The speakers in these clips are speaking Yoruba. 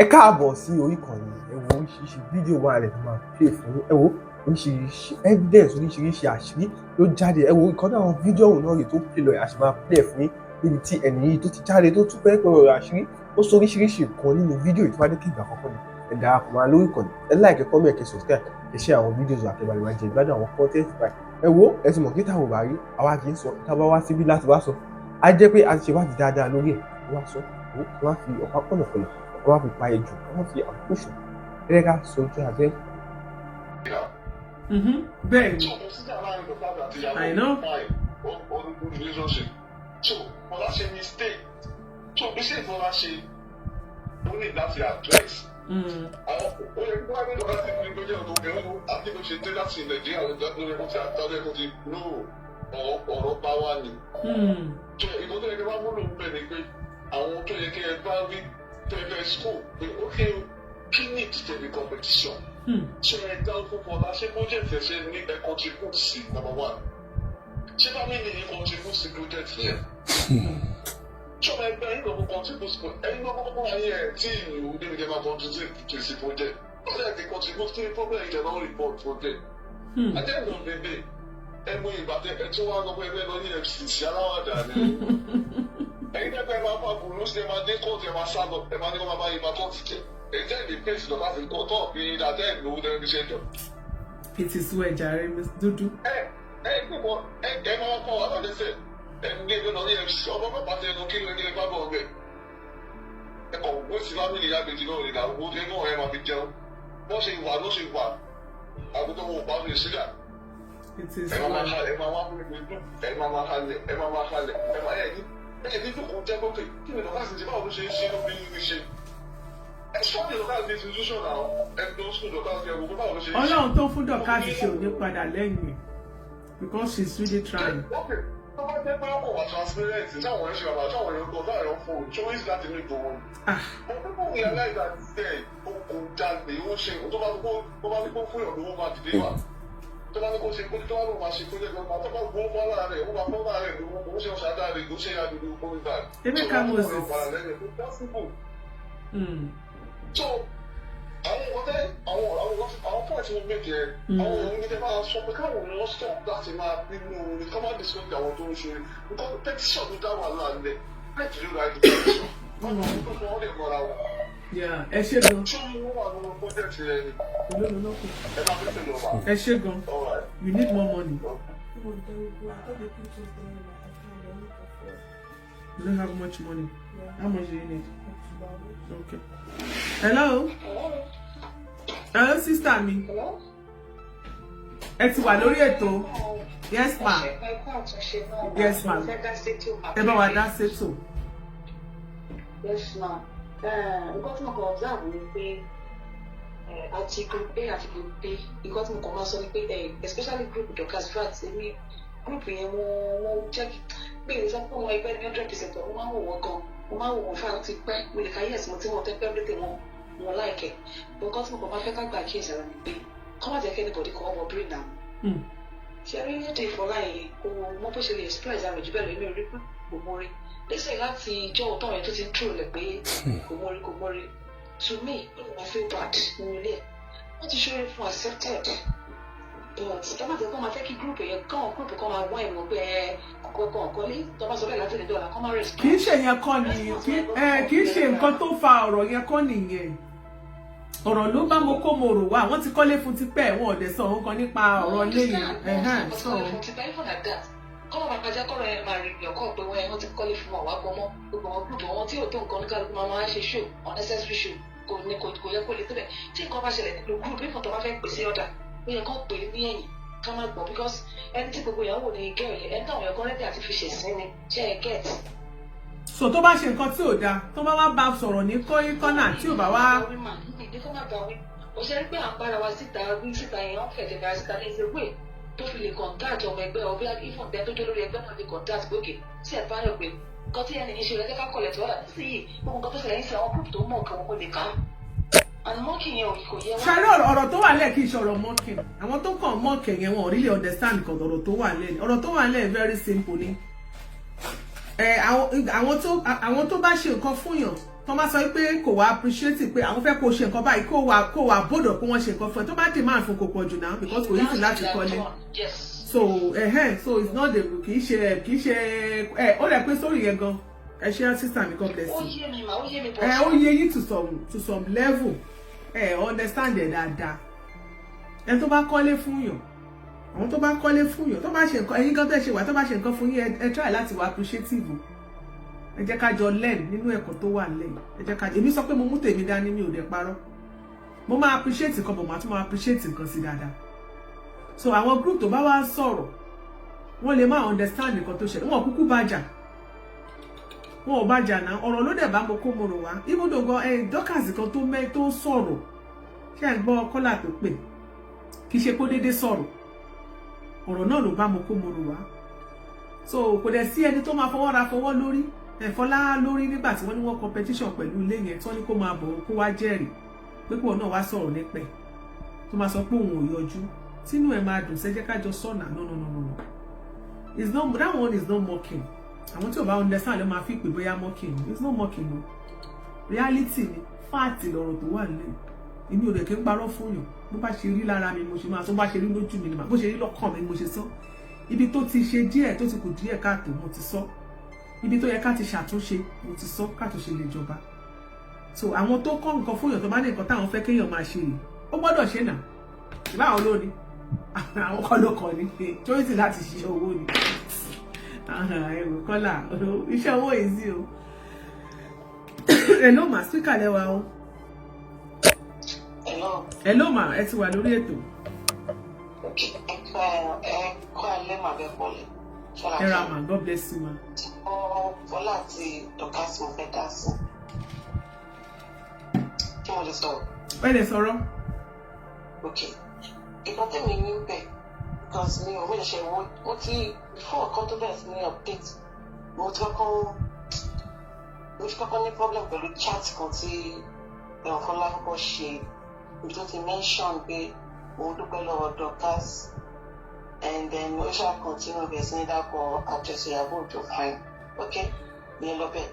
Ẹ káàbọ̀ sí orí ìkànnì. Ẹ wo oríṣiríṣi fídíò wà lẹ̀ tó máa play fún yín. Ẹ wo oríṣiríṣi evidence, oríṣiríṣi àṣírí ló jáde. Ẹ wo ìkan náà, àwọn fídíò ọ̀hún náà rè tó play lọ, a sì máa play fún yín níbi tí ẹnì yìí tó ti jáde, tó tún pẹ́ẹ́pẹ́ ọ̀rọ̀ àṣírí, ó sọ oríṣiríṣi nǹkan nínú fídíò yìí. Tó bá dé kí ìgbà àkọ́kọ́ ni ẹ darapọ̀ mọ́ wa lórí ìkànnì, ẹ like, comment, ẹ subscribe, ẹ share àwọn fídíò àti ìbàlẹ̀ máa jẹ ìgbádùn àwọn content báyìí. Ẹ wo, ẹ ti mọ̀ kí táwọn ò bá rí, àwa kì í sọ. Tá a bá wá síbí láti wá sọ, á jẹ́ pé a ti ṣe wádìí dáadáa lórí ẹ̀ wá sọ. Wọ́n á fi ọ̀pá pọ̀nàpọ̀nà, wọ́n á fi pa ejò, wọ́n fi àkóso ẹ ká sojú abẹ́. Bẹ́ẹ̀ ni. I know. Relationship. So Bọ́lá ṣe mistake. So mistake Bọ́lá ṣe, ó ní láti address. Àwọn ó yẹ kó wá ní lọ́la tí ní gbẹ́jẹ́ ọ̀dọ́ obìnrin àti bó ṣe dé láti Nàìjíríà lórí ẹ̀kọ́ tí àtàwọn ẹ̀kọ́ ti no ọ̀rọ̀ ọ̀rọ̀ bá wà ní. So ìgbọ́n tó yẹ kí wọ́n múlò ń bẹ̀ ni pé àwọn tó yẹ kí ẹ bá rí tó yẹ kí ẹ school pé, ok, kí ni ìdíje competition? Ṣé ẹ dá fún Fọlá? Ṣé project ẹ ṣe ní ẹ contribute sí? Number one, ṣé family yìí contribute sí project yẹn? Ṣé ọmọ ẹgbẹ́ yín lọ́kọ̀ contribute sí? Ẹ̀yin lọ́kọ̀ kọ́kọ́ ayé ẹ̀ tí ìlú débi kẹ́ máa contribute sí project. Wọ́n lè contribute kí ni problem yìí? Jẹ́ náà report project. At the end of the day, ẹ mú ìgbà tẹ ẹ tún wá lọ pé ẹgbẹ́ lọ ní EFCC, aláwàdà ni ẹ̀yin tẹ́gbẹ́. Ẹ máa fa bùrú sí, ẹ máa dé kóòtù, ẹ máa sá lọ, ẹ máa ní kó máa bá yín máa kóòtù jẹ. Èyí tẹ́ ìdí pèsè lọ láti kó tọ́ fi dàtẹ́ ìlú tẹ́lẹ̀ fi ṣe jọ. It is well jàre, Miss Dúdú. Ẹ ẹ gbogbo ẹ ẹ máa kọ́ alájẹsẹ̀ ẹ ní ẹgbẹ́ lọ ní EFCC, ọmọ mẹ́ta tẹ ẹnu kí ló ní ẹ bá bọ̀ ọbẹ̀. Ẹ kàn wó sí family ìyá méjì náà nígbà owó tẹ náà ẹ máa fi jẹun. Bọ́ ṣe wà ló ṣe wà, àgùntàn wọn ò bá mi sígà. It is Ẹ máa máa well. halẹ̀, ẹ máa wá fún mi, ẹ máa máa halẹ̀, ẹ máa máa halẹ̀, ẹ máa ẹ ní ẹ ní kókò jẹ́ kókè kí ni lọ́kà sì ti, báwo ló ṣe ń ṣe ló fi ń ṣe. Ẹ sọ ní lọ́kà ní institution náà, ẹ lọ school lọ́kà sí, ẹ wò báwo ló ṣe ń ṣe. Ọlọ́run tó fún Dorcas ṣe ò ní padà lẹ́yìn ẹ̀, because she is really trying. Okay, tó bá jẹ́ pé ọkọ̀ wà transparent, táwọn ẹ̀ ṣe bàbá, táwọn èèyàn gbọ́, táwọn èèyàn fò choice láti ní ìgbòho. Ah. But people realize that then ó kò jalè, ó ṣe tó bá ní kó fún ìyàn lówó, máa dìde wá. Tó bá ní kó ṣe kó tó bá lóun máa ṣe kó jẹ́ kó máa tó bá gbó fún alára rẹ̀, ó máa fún alára rẹ̀ lówó, kó ṣe ọ̀ṣà dáre, kó ṣe àdúgbò kó ní báyìí. Emeka Moses. So àwọn nǹkan tẹ àwọn point mo make yẹn, àwọn òun ní tẹ máa sọ pé káwọn èèyàn stop láti máa bínú ní kọ́ máa discourage àwọn tó ń ṣe nǹkan. Petition tó dá wàhálà lẹ̀, let you write the petition, wọ́n tó fún wọn lè mọ́ra wọn. Yeah, ẹ ṣé gan. Ṣé wọ́n wà nínú project yẹn ni? Olóòlò náà kù. Ẹ máa fi tẹ̀lé ọba. Ẹ ṣé gan. All right. You need more money. Oh, I thought the pictures there in my account. I need to You don't have much money. Yeah. How much do you need? $2. Okay. Hello. Hello, sister mi. Hello? Ẹ ti wà lórí ètò. Yes, ma. Ẹ kú àtúnṣe náà. Yes, ma'am. Mo fẹ́ dá sétò. Ẹ bá wa dá sétò. Yes, ma. Nǹkan tí mo kàn observe ni pé àti group A àti group B, nǹkan tí mo kàn máa sọ ni pé especially group Dorcas Vat, èmi group yẹn mo check pé ìrẹsì pé wọn ẹgbẹ́ ní 100%. Mo máa ń wò wọ́n gan, mo máa ń wò wọ́n fún àwọn ti pẹ́, mo lè ka yes, mo tí wọ́n tẹ́ pẹ́ everything wọn mo like ẹ̀. Nǹkan tí mo kàn máa fẹ́ ká gbà kíyèsí ara ni pé kọ́ má jẹ́ kí anybody kọ́ wọ brain náà. Ṣe rí lédè Ìfọlá yẹn, kò mọ bó ṣe lè express àwọn jù bẹ́ẹ̀ lọ. Èmi ò rí pé kò mórí lẹ́sẹ̀ láti ìjọ òótọ́ yẹn tó ti ń tró lẹ̀ pé kò mórí, kò mórí. To me, ó lè máa feel bad nínú ilé ẹ̀. Wọ́n ti ṣeré fún accepted, but ẹ má jẹ́ kó máa fẹ́ kí group yẹn káwọn group kan máa wá ìmọ̀ pé ẹ kọ̀ọ̀kan kọ́lé tó bá sọ bẹ́ẹ̀ láti lè dọ̀là kọ́ máa respond. Kì í ṣe yẹn kọ́ ni, kì í ṣe nǹkan tó fa ọ̀rọ̀ yẹn kọ́ nìyẹn. Ọ̀rọ̀ ló bá mo kó mo rò wá. Wọ́n ti kọ́lé fún tipẹ́, wọn ò dẹ̀ sọ nǹkan nípa ọ̀rọ̀ ilé yẹn. Ẹ̀hẹ́n, so Kọ́mọ̀ máa kájá kọ́rọ̀ yẹn máa rí ọkọ̀ pé wọ́n ti kọ́lé fún wọn wá gbọ́ mọ́ gbogbo àwọn group wọn tí ò tó nǹkan, oníkálukú máa máa ṣe show, unnecessary show. Kò ní kò yẹ kó lè tó bẹ̀. Tí nǹkan bá ṣẹlẹ̀ nínú group, bí nǹkan tó bá fẹ́ pè sí ọ̀dà, ó yẹ kó pè é ní ẹ̀yìn ká má gbọ́, because ẹni tí gbogbo èèyàn wò ní girl yẹn, ẹni táwọn èèyàn kan ready àti fi ṣẹ̀sín ni. Ṣé ẹ get? So tó bá ṣe nǹkan tí ò dáa, tó bá wá bá sọ̀rọ̀ ní kọ́nà tí ò bá wá. Ní kó má bá wí. Ó ṣe rí pé à ń bára wa síta wí síta yẹn, wọ́n fẹ̀jẹ̀ bára síta ní ìṣe wé tó fi lè contact ọmọ ẹgbẹ́ ọ bí ifọ̀n tẹ́ tó jó lórí ẹgbẹ́ náà lè contact pé òkè tí ẹ̀ bá yọ̀ pé nǹkan tí ẹni ṣe rẹ̀ jẹ́ ká kọlẹ̀ tó wà sí yìí. Gbogbo nǹkan tó ṣẹlẹ̀ ń ṣe àwọn group tó mọ̀ nǹkan wọn kò lè ká and mocking yẹn kò yẹ wá. Ṣàlẹ́ ọ̀rọ̀ tó wà lẹ̀ kì í ṣọ̀rọ̀ mocking. Àwọn tó kàn mock yẹn, wọn ò really understand nǹkan ọ̀rọ̀ tó wà lẹ̀. Ọ̀rọ̀ tó wà lẹ̀ very simple ni. Ẹ àwọn tó bá ṣe nǹkan fún yàn Tó máa sọ pé kò wá appreciate pé àwọn fẹ́ kó ṣe nǹkan báyìí, kó wà bọ́dọ̀ pé wọ́n ṣe nǹkan fún ẹ, tó bá demand fún, kò pọ̀ jù náà, because kò easy láti kọ́lé. So so it's not the kì í ṣe ẹ ó rẹ̀ pé sórí yẹn gan. Ẹ ṣe, sister mi, God bless Ó you. yé mi mà, ó yé mi. Ẹ ó yé yín to some level. Ẹ understand ẹ dáadáa. Ẹ tó bá kọ́lé fún yàn, àwọn tó bá kọ́lé fún yàn, tó bá ṣe nǹkan, ẹ̀yin gan tẹ́ ṣe wà, tó bá ṣe nǹkan fún yín, ẹ try láti wà appreciative o. Ẹ jẹ́ ká jọ learn nínú ẹ̀kọ́ tó wà lẹ́yìn. Ẹ jẹ́ ká, èmi sọ pé mo mú tèmi dání, mi ò dẹ̀ parọ́. Mo máa appreciate nǹkan bọ̀, màá tún máa appreciate nǹkan sí dáadáa. So àwọn group tó bá wá sọ̀rọ̀, wọ́n lè máa understand nǹkan tó ṣẹlẹ̀. Wọn kúkú bá jà, wọn ò bá jà náà. Ọ̀rọ̀ ló dẹ̀ bá mo kó mo rò wá. Even though gan ẹ Dorcas kan tó mẹ́ tó sọ̀rọ̀, ṣé ẹ gbọ́ kọ́là tó pè, kì í ṣe kó déédéé sọ̀rọ̀. Ọ̀rọ̀ náà ló bá mo kó mo rò wá. So kò dẹ̀ sí ẹni tó máa fọwọ́ ra fọwọ́ lórí ẹ̀fọ́lá lórí nígbà tí wọ́n ní wọ́n competition pẹ̀lú ilé yẹn, tí wọ́n ní kó máa bọ̀, kó wá jẹ́rìí pé kó náà wá sọ̀rọ̀ nípẹ̀, tó máa sọ pé òun ò yọjú, tínú ẹ̀ máa dùn sẹ́jẹ́ kájọ sọ̀nà. No, no, no, no, no, it's not that one is not mocking. Àwọn tí ò bá understand ló máa fi pè bóyá mocking. It's not mocking o, reality ni, fact lọ̀rọ̀ tó wà nílẹ̀. Èmi ò rẹ̀ kí n parọ́ fún yàn. Bó bá ṣe rí lára mi mo ṣe máa sọ, bó bá ṣe rí lójú mi ni mà, bó ṣe rí lọ́kàn mi mo ṣe sọ. Ibi tó ti ṣe díẹ̀, tó ti kù díẹ̀ káàtó, mo ti sọ. Ibi tó yẹ ká ti ṣàtúnṣe, mo ti sọ, kàtúnṣe lè jọba. So àwọn tó kọ́ nǹkan fún yàn, tó bá ní nǹkan táwọn fẹ́ kéèyàn máa ṣe yìí, ó gbọ́dọ̀ ṣe nà. Ìbá àwọn ló ní, àwọn kọ́ ló kọ́ ní choice láti ṣiṣẹ́ owó ni. Ẹ̀rù kọ́là iṣẹ́ owó yìí sí o. Hello ma, speaker lẹ́wà o. Hello. Hello ma, ẹ ti wà lórí ètò. Ẹ kọ́ alẹ́ màá bẹ́ kọ́lẹ̀. Ẹ ra ma, God bless you ma. Ọ Fọlá àti Dorcas, mo fẹ́ dá sí. Kí mo lè sọ̀rọ̀? Ẹ lè sọ̀rọ̀. Ok. Ìkan tẹ̀mí ní bẹ̀, because mi ò mi ṣe wo mo ti before kan tó bẹ̀rẹ̀ sí ní update, mo ti kọ́kọ́ ní problem pẹ̀lú chat kan tí ẹ̀wọ̀n Fọlá kọ́kọ́ ṣe, ibi tó ti mention pé òun dúpẹ́ lọ́wọ́ Dorcas, and then ó ṣáà continue, bẹ̀rẹ̀ sí ní dákọ̀ actress Ìyábọ̀ Òjó. Fine, okay, ìyẹn lọ bẹ́ẹ̀.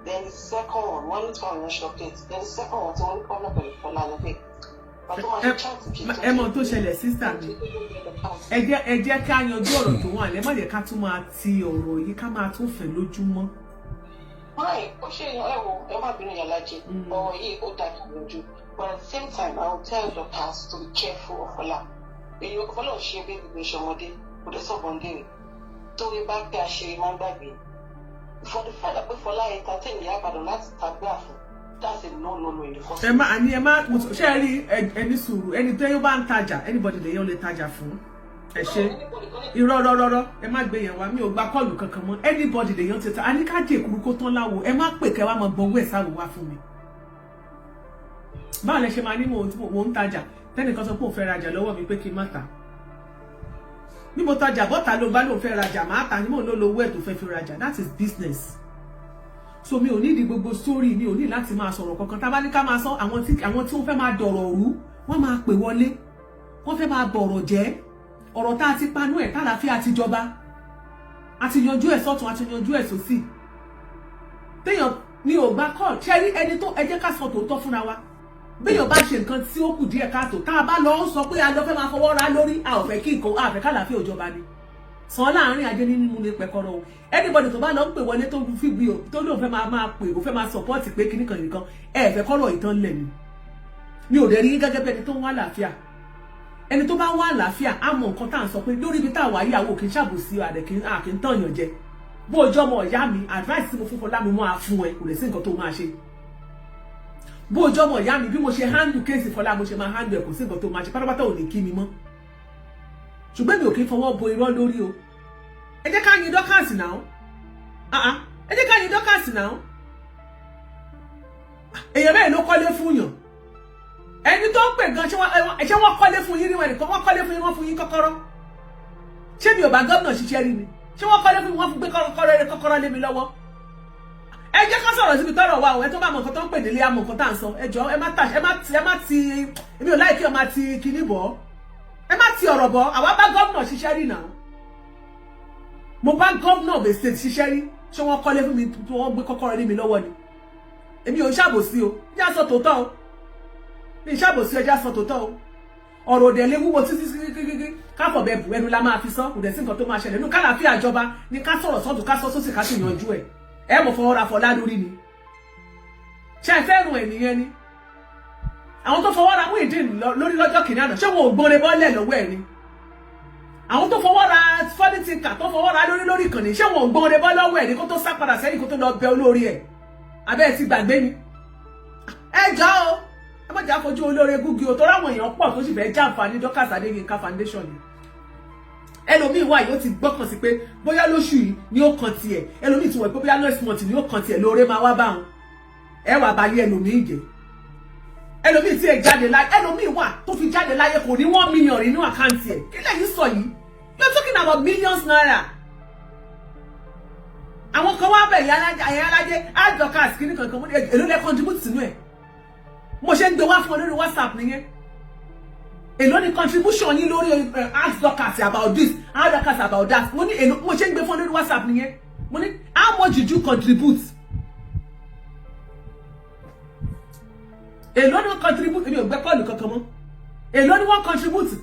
Then the second one, wọ́n ní tí wọ́n ṣe update. Then the second one tí wọ́n ní problem pẹ̀lú Fọlá ni pé Ẹ mọ tó ṣẹlẹ̀, sister mi, ẹ jẹ́ ká yanjú ọ̀rọ̀ tó wà lẹ́. Má jẹ́ ká tún máa ti ọ̀rọ̀ yìí, ká máa tún fẹ̀ lójúmọ́. Báyìí ó ṣe ẹ wo, ẹ má bínú, Yàlájẹ, ọ̀rọ̀ yìí ó dàbí lójú, but at the same time I will tell Dorcas to be careful of Fọlá. Èyí Fọlá ò ṣe bí gbogbo ìṣọmọdé kò dé sọ̀bọ̀ndé rẹ̀ torí bá pé àṣírí máa ń gbàgbé. For the fact that pé Fọlá entertain Ìyá Ìbàdàn láti tagbá fún, that's a no, no, no in the first. Ẹ má àní, ẹ má ṣe é rí. Ẹni sùúrù, ẹni tó yóò bá ń tajà, anybody lè yẹn lè tajà fún. Ẹ ṣe irọ́ rọ́rọ́rọ́, ẹ má gbé yẹn wá. Mi ò gba call kankan mọ́. Anybody lè yẹn ti ta. A ní ká jẹ èkuru kó tán láwo. Ẹ má pè kẹ́ wá máa gbọ́n owó ẹ̀ sáwò wá fún mi. Báwo lẹ ṣe máa ní mò ń tajà, tẹ́nìkan sọ pé òun fẹ́ rajà lọ́wọ́ mi, pé kí n má ta? Bí mo tajà bọ́ta ló bá lóun fẹ́ rajà, máa ta ni. Mò ń lò lówó ẹ̀ tó fẹ́ fi rajà. That is business. So mi ò ní di gbogbo story, mi ò ní láti máa sọ̀rọ̀ kankan. Tá a bá ní ká máa sọ, àwọn tí wọ́n fẹ́ máa dọ̀rọ̀ rú, wọ́n máa pè wọlé, wọ́n fẹ́ máa bọ̀rọ̀ jẹ́. Ọ̀rọ̀ tá a ti panú ẹ̀, tálàáfíà ti jọba, a ti yanjú ẹ̀ sọ́tún, a ti yanjú ẹ̀ sósì. Téèyàn ní ò gbá call, ṣe rí ẹni tó, ẹ jẹ́ ká sọ tòótọ́ fúnra wa. Béèyàn bá ṣe nǹkan tí ó kù díẹ̀ káàtó, tá a bá lọ ń sọ pé a lọ fẹ́ máa fọwọ́ ra lórí, a ò fẹ́ kí nǹkan, a fẹ́ kálàáfíà òjọba ni sàn láàrin ajé nínú ní pẹ̀kọ́rọ̀ o. Anybody tó bá lọ ń pè wọlé, tó fi bí o, tó lóun fẹ́ máa pè, ó fẹ́ máa support pé kíní kan nìkan, ẹ fẹ́ kọ́rọ̀ ìtàn lẹ̀ ni. Mi ò dẹ̀ rí gẹ́gẹ́ bí ẹni tó ń wá àlàáfíà. Ẹni tó bá wá àlàáfíà á mọ nǹkan tá à ń sọ pé lórí ibi tá a wà yìí, àwọn ò kì í ṣàbòsí, àdẹ̀ kì í tàn yàn jẹ. Bó ojú ọmọ ìyá mi, advice tí mo fún Fọlá mi, máa fún ẹ, kò lè sí nǹkan tó máa ṣe. Bó ojú ọmọ ìyá mi, bí mo ṣe handle case Fọlá, mo ṣe máa handle ẹ, kò sí nǹkan tó máa ṣe pátápátá, ò ní kí mi mọ́. Ṣùgbọ́n mi ò kí ń fọwọ́ bo irọ́ lórí o. Ẹ jẹ́ ká yin Dorcas náà, ẹ jẹ́ ká yin Dorcas náà. Èèyàn bẹ́ẹ̀ ló kọ́lé fún yàn. Ẹni tó ń pè gan, ṣé wọ́n kọ́lé fún yín rí? Wọn nìkan wọ́n kọ́lé fún yín, wọ́n fún yín kọ́kọ́rọ́? Ṣé mi ò bá gómìnà ṣiṣẹ́ rí ni? Ṣé wọ́n kọ́lé fún mi, wọ́n fún gbé kọ́kọ́rọ́ lé mi lọ́wọ́? Ẹ jẹ́ ká sọ̀rọ̀ síbi tọ́rọ̀ wa o. Ẹ tó bá mọ nǹkan tó ń pè nílé, àmọ́ nǹkan tá à ń sọ. Ẹ jọ, ẹ má ti, èmi ò láì kí ọ máa ti kinní bọ̀, ẹ má ti ọ̀rọ̀ bọ̀. Àwa bá gómìnà ṣiṣẹ́ rí náà. Mo bá gómìnà of a state ṣiṣẹ́ rí. Ṣé wọ́n kọ́lé fún mi tí wọ́n gbé kọ́kọ́rọ́ lé mi lọ́wọ́ ni? Èmi ò ń ṣàbòsí o, ẹ já sọ tòótọ́ o. Mi ń ṣàbòsí, ẹ já sọ tòótọ́ o. Ọ̀rọ̀ òdẹ̀ lé wúwo títí títí, káfọ̀bẹ bù ẹnu la máa fi sọ. Kò dẹ̀ sí nǹkan tó máa ṣẹlẹ̀ nínú kálàáfíà ìjọba ní ká sọ̀rọ̀ sọ́tún, ká sọ sósì, ká sì yanjú ẹ̀. Ẹ mọ̀ fọwọ́ ra Fọlá lórí ni. Ṣé ẹ fẹ́ràn ẹ̀ nìyẹn ni? Àwọn tó fọwọ́ ra Muyideen lórí lọ́jọ́ kìnìún àná, ṣé wọn ò gbọ́nre bọ́lẹ̀ lọ́wọ́ ẹ̀ ni? Àwọn tó fọwọ́ ra Funny Thinker, tó fọwọ́ ra lórí lórí ìkànnì, ṣé wọn ò gbọ́nre bọ́ lọ́wọ́ ẹ̀ ni, kó tó sá padà sẹ́yìn, kó tó lọ bẹ olórí ẹ̀? Abẹ́ ẹ ti gbàgbé ni. Ẹ jọ o, ẹ má jà fojú olóore gúgi o, torí àwọn èèyàn pọ̀ tó sì fẹ́ jàǹfààní Dorcas Adéyínká Foundation ni. Ẹlòmíì wà yóò ti gbọ́kàn sí pé bóyá lóṣù yìí ni ó kan tiẹ̀. Ẹlòmíì ti wọ̀ pé bóyá next month ni ó kan tiẹ̀, lóore máa wá bá wọn. Ẹ wà bá yé ẹlòmíì jẹ. Ẹlòmíì tí ẹ jáde láyé, ẹlòmíì wà tó fi jáde láyé, kò ní 1 million nínú account ẹ̀. Kí lẹ́yìn sọ yìí? You are talking about millions naira. Àwọn kan wá bẹ̀ ẹ̀yà alájẹ Dorcas kìíní kankan, èló lẹ́ contribute sínú ẹ̀? Mo ṣe ń gbé wá fún ọ lórí WhatsApp nìyẹn. Èló ni contribution yín lórí ask Dorcas about this, ask Dorcas about that? Mo ní èló. Mo ṣe ń gbé fún ọ lórí WhatsApp nìyẹn. Mo ní, how much did you contribute? Èló ni wọ́n contribute? Èmi ò gbẹ́ call kankan mọ́. Èló ni wọ́n contribute?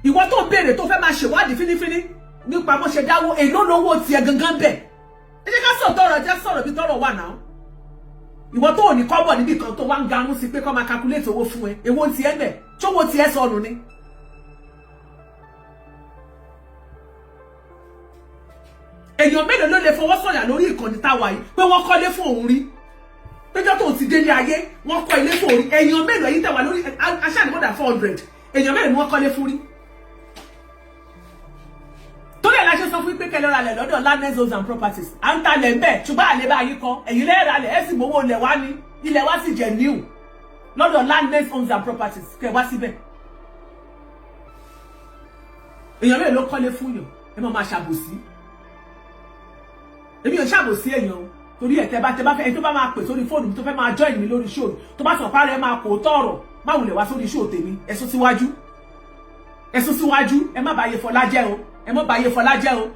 Ìwọ tó ń béèrè, tó fẹ́ máa ṣèwádìí fínífíní nípa bó ṣe dáwó, èló lówó tiẹ̀ gangan bẹ̀? Ẹ jẹ́ ká sọ tọrọ, jẹ́ sọ̀rọ̀ bí tọrọ wà náà. Ìwọ tó ò ní kọ́bọ̀ níbì kan, tó wá ń garun sí pé kó máa calculate owó fún ẹ, èwo tiẹ̀ bẹ̀? Ṣówó tiẹ̀ sọnù ni? Èèyàn mélòó ló lè fọwọ́ sọ̀yà lórí ìkànnì táwa yìí pé wọ́n kọ́lé fún òun rí, péjọ tó ti délé ayé wọ́n kọ́ ilé fún òun rí? Èèyàn mélòó yìí tẹ̀wá lórí aṣáà more than 400? Èèyàn mélòó ni wọ́n kọ́lé fún rí? Torí ẹ̀ la ṣe sọ fún pé kẹ́ lọ ra lẹ̀ lọ́dọ̀ Landness Homes and Properties. À ń talẹ̀ ń bẹ̀, ṣùgbọ́n àlè bá yín kọ́. Ẹ̀yin lẹ́yìn ra lẹ̀, ẹ̀ sì mówó lẹ̀ wá ní ilẹ̀ wá sì jẹ́ new lọ́dọ̀ Landness Homes and Properties. Kẹ́ wá síbẹ̀. Èèyàn mélòó ló kọ́lé fún yàn? Ẹ má máa ṣàbòsí. Èmi ò ṣàbòsí èèyàn o. Torí ẹ̀, tẹ́ bá fẹ́, ẹni tó bá máa pè sórí fóònù mi, tó fẹ́ máa join mi lórí show, tó bá sọ párẹ́ máa kó tọ̀rọ̀, má wulẹ̀ wá sórí show tèmi. Ẹ sún síwájú, ẹ sún síwájú. Ẹ má bàa yẹ Fọlá jẹ́ o, ẹ má bàa yẹ Fọlá jẹ́ o,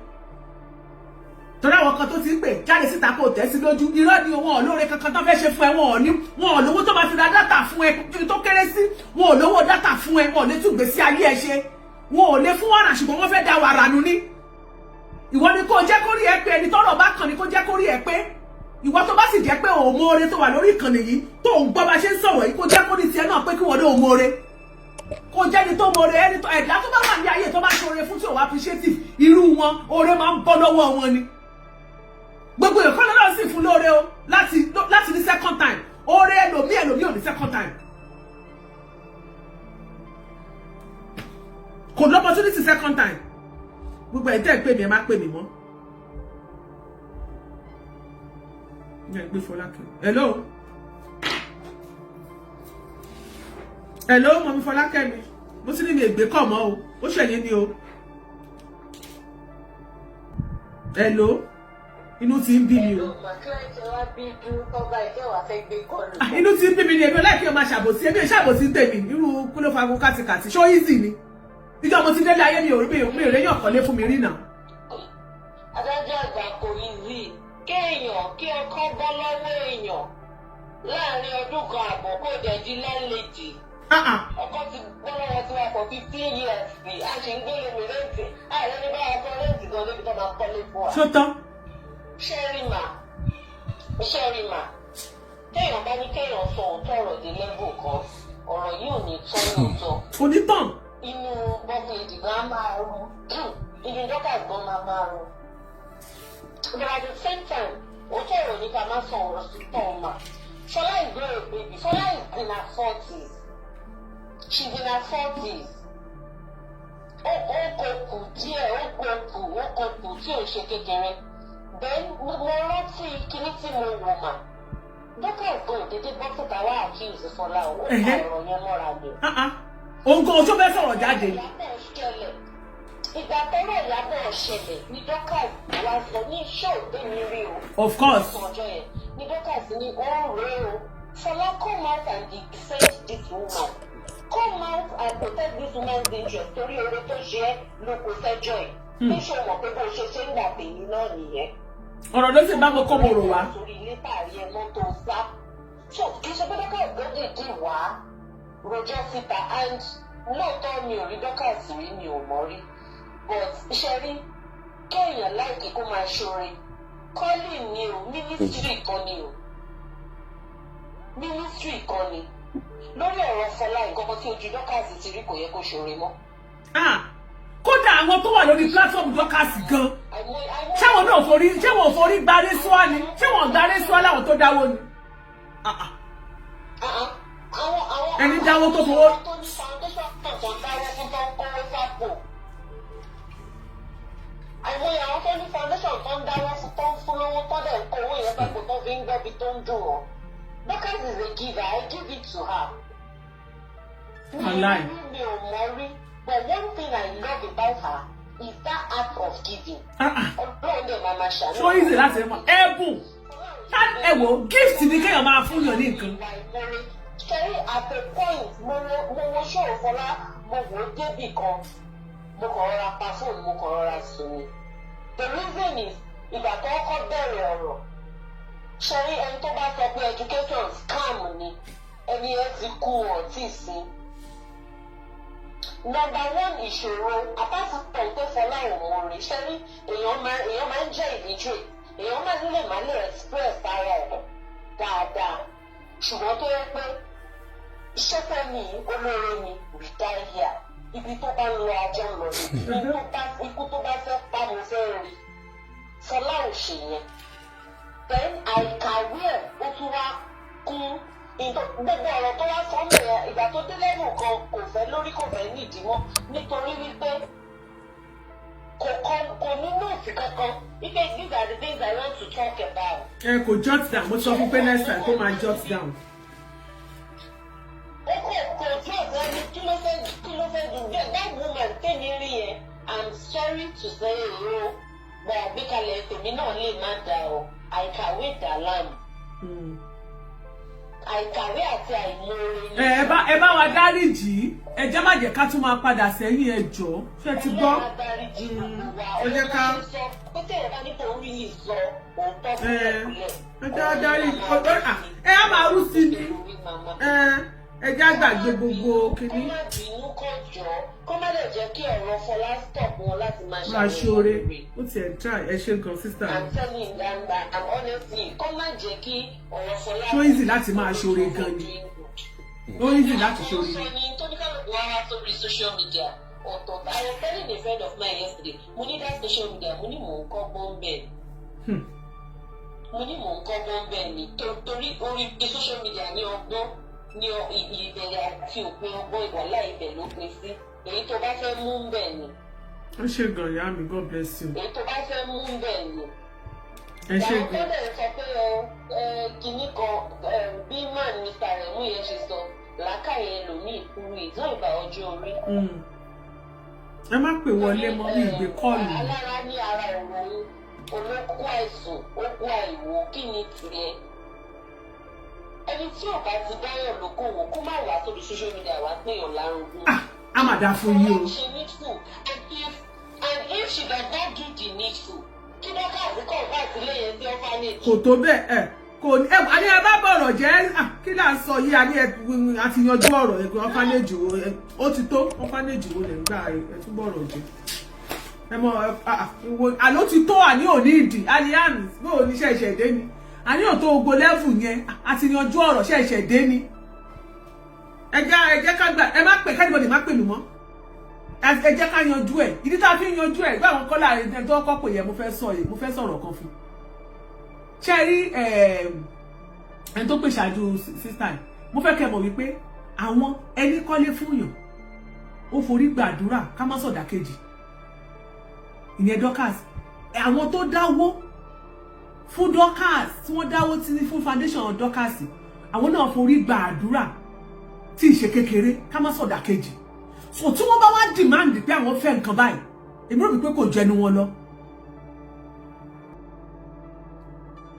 torí àwọn kan tó ti ń pè jáde síta kó tẹ̀ sí lójú. Irọ́ ni. Wọn ò lóore kankan tó fẹ́ ṣe fún ẹ. Wọn ò ní, wọn ò lówó tó máa fi ra data fún ẹ tó kéré sí. Wọn ò lówó data fún ẹ. Wọn ò lè tún gbèsè ayé ẹ ṣe. Wọn ò lè fún wàrà, ṣùgbọ́n wọ́n fẹ́ da wàrà nù ní. Ìwọ ni kó jẹ́ kó rí ẹ pé. Ẹni tọ́rọ̀ bá kàn ní kó jẹ́ kó rí ẹ pé. Ìwọ tó bá sì jẹ́ pé òun mọ́ọ́rẹ́, tó wà lórí ìkànnì yìí, tó ń gbọ́ bá ṣe ń sọ̀rọ̀ yìí, kó jẹ́ kó ní tiẹ̀ náà pé kí wọ́n ní òun mọ́ọ́rẹ́, kó jẹ́ ni tó mọ́ọ́rẹ́. Ẹni tó ẹ̀dá tó bá wà ní ayé, tó bá ṣoore fún tí ò wá appreciative, irú wọn, oore máa ń bọ́ lọ́wọ́ wọn ni. Gbogbo ìkọ́ni náà sì fún lóore o láti ní second time. Oore ẹlòmíì, ẹlòmíì ò ní second time, kò ní opportunity second time. Gbogbo ẹ̀ tẹ́ ẹ̀ pè mí, ẹ má pè mí mọ́. Ẹ gbé Fọlákẹ́. Hello, hello, mummy Fọlákẹ́ mi. Mo sì ní mi ègbé kọ̀ mọ́ o, ó ṣẹ̀yìn ni o. Hello, inú ti ń bí mi o. Inú ti ń bí mi ni. Èmi ò láìpẹ́ máa ṣàbòsí, èmi ò ṣàbòsí tèmi. Irú kí ló fa kátìkàtì? Ṣó easy ni? Ìjọ mo ti délé ayé, mi ò rí, mi ò réyàn kọ́lé fún mi rí náà. Adájọ́ àgbà, kò easy kéèyàn kí ọkọ bọ́ lọ́wọ́ èèyàn láàrin ọdún kan àbọ̀, kó dẹ̀ di landlady. Ọkọ ti bọ́ lọ́wọ́ tí wọ́n for 15 years ni a ṣe ń gbélé mi rent. Ààrẹ ní báwa kọ́ rent gan débi tó máa kọ́lé fún wa. Ṣó tán? Ṣẹ́rì mà, ṣẹ́rì mà, téèyàn bá ní kéèyàn sọ òótọ́ ọ̀rọ̀ dé level kan, ọ̀rọ̀ yìí ò ní tán lóòótọ́. Kò ní tán. Inú bọ́ọ̀lì gan máa rú, inú dọ́kà gan máa rú. But at the same time, òótọ́ ọ̀rọ̀ ní ká má sọ ọ̀rọ̀ sí tán mà. Ṣọlá is not a baby. Ṣọlá is in her 40s. She's in her 40s. Ó kò kù díẹ̀, ó kò kù, ó kò kù tí ò ṣe kékeré. Then mo rántí kíní tí mo wò mà. Dọ́kà gan òdédé bọ́ síta wá accuse Fọlá o. Ó fa ọ̀rọ̀ yẹn mọ́ra ni. Òun gan oṣó fẹ́ sọ̀rọ̀ jáde. Ìgbà tọ́rọ̀ Ìyábọ̀ ṣẹlẹ̀ ní Dorcas wá sọ ní show tèmi rí o. Of course. Ọjọ́ yẹn ní Dorcas ní ó rèé o. Fọlá, come out and defend this woman. Come out and protect this woman's interest, torí oore tó ṣe é ló kó fẹ́jọ́ ẹ̀. Bí ṣe mọ̀ pé bó ṣe ṣe ń gbà tèmi náà nìyẹn. Ọ̀rọ̀ ló sì bá mo kó mo rò wá. Torí ilé tààrí ẹ mọ́tò sá. So kì í ṣe pé Dorcas ló dìídì wá rojọ́ síta, and lóòótọ́ mi ò rí Dorcas rí, mi ò mọ̀ rí, but iṣẹ́ rí kéèyàn láìkí kó máa ṣoore calling ni o, ministry kan ni o, ministry kan ni. Lórí ọ̀rọ̀ Fọlá, nǹkan kan tí ojú Dorcas ti rí, kò yẹ kó ṣoore mọ́. Ah, kódà àwọn tó wà lórí platform Dorcas gan, ṣé wọn náà forí, ṣé wọn ò forí gbarí sùá ni? Ṣé wọn gbarí sùá láwọn tó dáwó ni? Ah, ah. Àwọn Ẹni dáwó tó fowó- àwọn tó ní foundation kan tó dáwó fún, tó ń kówó sápò. Àìmọye àwọn tó ní foundation tó ń dáwó fún, tó ń fún lówó, tó dẹ̀ ń kó owó yẹn sápò, tó fi ń gbẹ́bi tó ń dùn wọ́n. Dorcas is a giver. I give it to her. Wàláì. Mi ò mọ̀ rí, but one thing I love about her is that act of giving. Ah, ah. Ọlọ́run dẹ̀ máa ma ṣàánú. So easy láti mọ ẹ̀bùn. Ẹ wò, gift ni kéèyàn máa fún yàn ní nǹkan. Ìwà ìmoore. Ṣẹ́rí, at a point, mo wo show Fọlá, mo wò ó débì kan, mo kàn rọra pa fóònù, mo kàn rọra sùn ni. The reason is, ìgbà tó kọ́ bẹ̀rẹ̀ ọ̀rọ̀, ṣẹ́rí, ẹni tó bá sọ pé education scam ni, ẹni ẹ ti kú ọ̀ tí ì sí. Number one ìṣòro, apart from pé Fọlá ò mọ̀ọ́rẹ́, ṣẹ́rí, èèyàn máa ń jẹ́ illiterate, èèyàn máa ń lè má lè express ara ẹ̀ dáadáa, ṣùgbọ́n tó yẹ pé iṣẹ́ fẹ́ ní olóore ni, we die here. Ibi tó bá ń lọ, ajá ń lọ ní ikú tó bá fẹ́ pa, mo fẹ́ rí. Fọlá ò ṣe yẹn. Then àìkàwé ẹ̀, ó tún wá kún gbogbo ọ̀rọ̀ tó wá sọ mẹ́ẹ̀. Ìgbà tó dé lẹ́nu kan, kò fẹ́ lórí, kò fẹ́ nídìí mọ́, nítorí wípé kò kọ, kò ní note kankan wípé these are the things I want to talk about. Ẹ kò jot down. Mo sọ fún pé next time kó máa jot down. Ó kò jot. Ẹni kí ló fẹ́ dùn? That woman tèmi rí yẹn, I'm sorry to say o, but àgbékalẹ̀ tèmi náà lè má da o, àìkàwé dà láàmú. Àìkàwé àti àìmoore ni. Ẹ bá wa dáríjì, ẹ jẹ́ má jẹ́ ká tún máa padà sẹ́yìn. Ẹ jọ̀ọ́, ṣé ti gbọ́? Ọlọ́run á dáríjì gbogbo wa. Ẹ jẹ́ ká- Ọlọ́run sọ pé tẹ̀yẹ̀ bá ní kò rí yìí sọ òótọ́ ẹ fún ẹ jẹ́ á dáríjì ẹ á máa rú sí ni. Ẹ jẹ́ á gbàgbé gbogbo kínní. Kó má bínú, kó jọ, kó má lè jẹ́ kí ọ̀rọ̀ Fọlá stop wọn láti máa Máa ṣoore. ṣàwọn. Ó tiẹ̀ try. Ẹ ṣe gan, sister mi. I'm telling you, I'm honestly, kó má jẹ́ kí ọ̀rọ̀ Fọlá. Ṣó easy láti máa ṣoore gan ni? Ó easy láti ṣoore. Sọ ni tóníkàlùkù wá wá sórí social media ọ̀tọ̀. I was telling a friend of mine yesterday, mo ní that social media, mo ní mò ń kọ́ gbọ́n bẹ́ẹ̀. Mo ní mò ń kọ́ gbọ́n bẹ́ẹ̀ ni, torí orí social media ní ọgbọ́n ní ìbẹ̀rẹ̀ àti òpin ọgbọ́n, ìwàlá ibẹ̀ ló pin sí. Èyí tó bá fẹ́ mú bẹ́ẹ̀ ni. Ó ṣe gan, ìyá mi. God bless you. Èyí tó bá fẹ́ mú bẹ́ẹ̀ ni. Ẹ ṣe Àwọn tó gan. dẹ̀ sọ pé ẹ kinní kan ẹ, bí man Mr. Remu yẹn ṣe sọ, làákàyè ẹlòmíì kúrú ìtàn ìgbà ọjọ́ orí. Ẹ má pè wọlé mọ́ ní ìgbé call. Alára ní ara ọ̀rọ̀ òun olókó àìsùn, ó kó àìwò. Kí ni tiẹ̀? Ẹni tí ò bá ti dáyọ̀ lókòwò, kó má wá sórí social media wá péyàn lárugún. Ah, á mà dáa fún yín o. She needful, and if she does not do the needful, kí Dorcas convert ilé yẹn sí orphanage. Kò tó bẹ́ẹ̀. Ẹ kò ní ẹ àní ẹ bá bọ̀rọ̀ jẹ́. Ah, kí là ń sọ yìí? Àní ẹ àti yanjú ọ̀rọ̀ ẹ. Orphanage wo? Ó ti tó. Orphanage wo lè ń gbà? Ẹ tún bọ̀rọ̀ jẹ́. Ẹ mọ ẹ ah, wo àló ti tó. Àní ò ní ìdí àní bó o ní ṣẹ̀ṣẹ̀ dé ni, àní ò tó gbogbo level yẹn. Àti yanjú ọ̀rọ̀, ṣẹ̀ṣẹ̀ dé ni. Ẹ jẹ́ ká gbà. Ẹ má pè kẹ́nìbọ̀dì, má pè mí mọ́. Ẹ jẹ́ ká yanjú ẹ̀. Ìdí tá a fi ń yanjú ẹ̀ gbé àwọn kọ́lá ẹ̀ tó kọ́ pè yẹ, mo fẹ́ sọ yìí, mo fẹ́ sọ̀rọ̀ kan fún ṣe rí ẹni tó pè ṣáájú sister yìí. Mo fẹ́ kẹ́ mọ̀ wípé àwọn ẹni kọ́lé fún yàn, ó forí gbàdúrà ká má sọ̀dà kejì, ìyẹn Dorcas. Àwọn tó dáwó fún Dorcas, tí wọ́n dáwó tí fún foundation Dorcas, àwọn náà forí gbàdúrà tí ì ṣe kékeré ká má sọ̀dà kejì. So tí wọ́n bá wá demand pé àwọn fẹ́ nǹkan báyìí, èmi rò wípé kò jẹnu wọn lọ.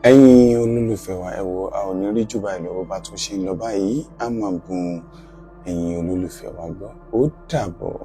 Ẹ̀yin olólùfẹ́ wa, ẹ wo, a ò ní rí jù báyìí lọ. Bó bá tún ṣe ń lọ báyìí, a máa bùn ẹ̀yin olólùfẹ́ wa gbọ́. Ó dàbọ̀.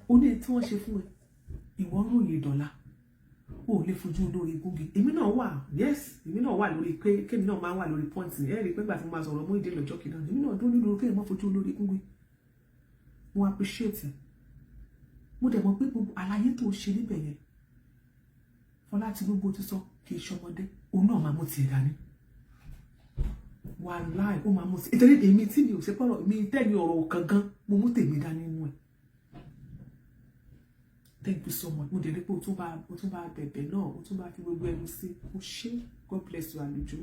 Ó ní tí wọ́n ṣe fún ẹ, ìwọ ń ròyìn ìdọ̀la, o ò lè fojú olórí gúngi. Èmi náà wà, yes, èmi náà wà lórí pé kémi náà máa wà lórí point ẹ rí i pé gbà tí mo máa sọ̀rọ̀ mú ìdí lọ́jọ́ kìíní, èmi náà dúró nínú kéèyàn má fojú olórí gúngi. Mo appreciate, mo dẹ̀ mọ̀ pé gbogbo àlàyé tó ṣe níbẹ̀ yẹn, Fọlá Tinubu ti sọ kì í ṣọmọdé, òun náà máa mú tiẹ̀ dání. Wàláì, ó máa mú sí ìtẹ́lẹ̀. Èmi tí mi ò ṣe pọ̀rọ̀ mi tẹ́mi ọ̀rọ̀ kankan, mo mú tèmi dání nínú ẹ̀. Thank you so much. Mo dẹ̀ rí pé o tún bá bẹ̀bẹ̀ náà, o tún bá fi gbogbo ẹnu sí. O ṣé, God bless you. Àlùjọ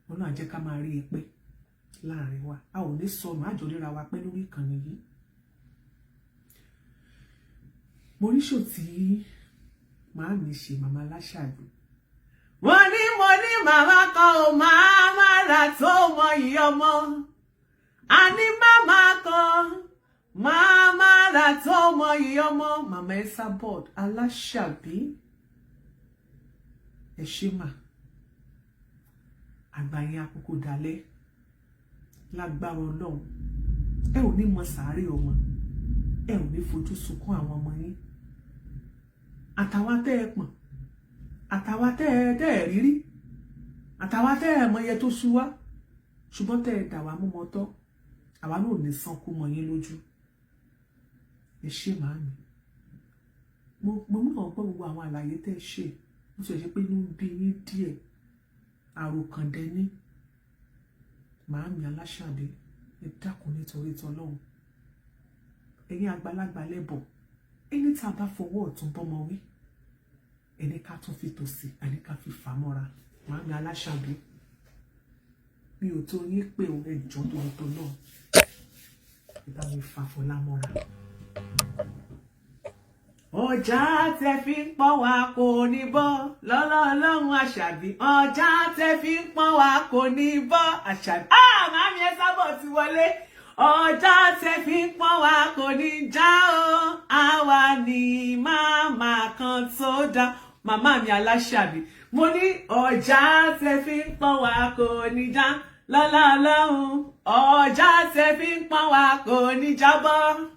Ọlọ́run á jẹ́ ká máa rí ẹ pẹ́ láàrin wa. A ò ní sọnù, àjọ ríra wa pẹ́ lórí ìkànnì yìí. Mo rí show tí màá mi ṣe, màmá aláṣàbí. Wọ́n ní mo ní màmá kan ò máa má ra tó mọ iyì ọmọ. Àní màmá kan máa má ra tó mọ iyì ọmọ. Màmá Esabod aláṣàbí, ẹ ṣé mà. Àgbà yẹn àkókò dalẹ̀ lágbára Ọlọ́run. Ẹ ò ní mọ sàárè ọmọ, ẹ ò ní fojú sunkún àwọn ọmọ yín. Àtàwa tẹ́ ẹ pọ̀n, àtàwa tẹ́ ẹ rírí, àtàwa tẹ́ ẹ mọyẹ tó sú wá, ṣùgbọ́n tẹ́ ẹ dà wá mú mọ́tọ́, àwa náà ò ní sánkú mọ́ yín lójú. Ẹ ṣé, màámi. Mo mú àwọn gbọ́ gbogbo àwọn àlàyé tẹ́ ẹ ṣe. Mo sọ ṣe pé inú ń bí yín díẹ̀, àròkàndẹ ní. Màámi aláṣàbí, ẹ dákun nítorí tọlọ́run. Ẹ̀yin àgbàlagbà lẹ́bọ̀, ẹni tá a bá fọwọ́ ọ̀tún bọ́mọ wí, ẹni ká tún fi tòsì, ẹni ká fi fà mọ́ra. Màámi aláṣàbí, mi ò tó yín pé o. Ẹ jọ̀ọ́, torí náà, ẹ bá mi fà Fọlá mọ́ra. Ọjà tẹ fi ń pọ́n wa kò ní bọ́ lọ́lọ́ Ọlọ́run àṣàbí. Ọjà tẹ fi ń pọ́n wa kò ní bọ́, àṣàbí. Ah, màámi ẹ sábọ̀ ti wọlé. Ọjà tẹ fi ń pọ́n wa kò ní já o. Àwa ní màmá kan tó dá. Màmá mi aláṣàbí, mo ní ọjà tẹ fi ń pọ́n wa kò ní já lọ́lá Ọlọ́run. Ọjà tẹ fi ń pọ́n wa kò ní jábọ́.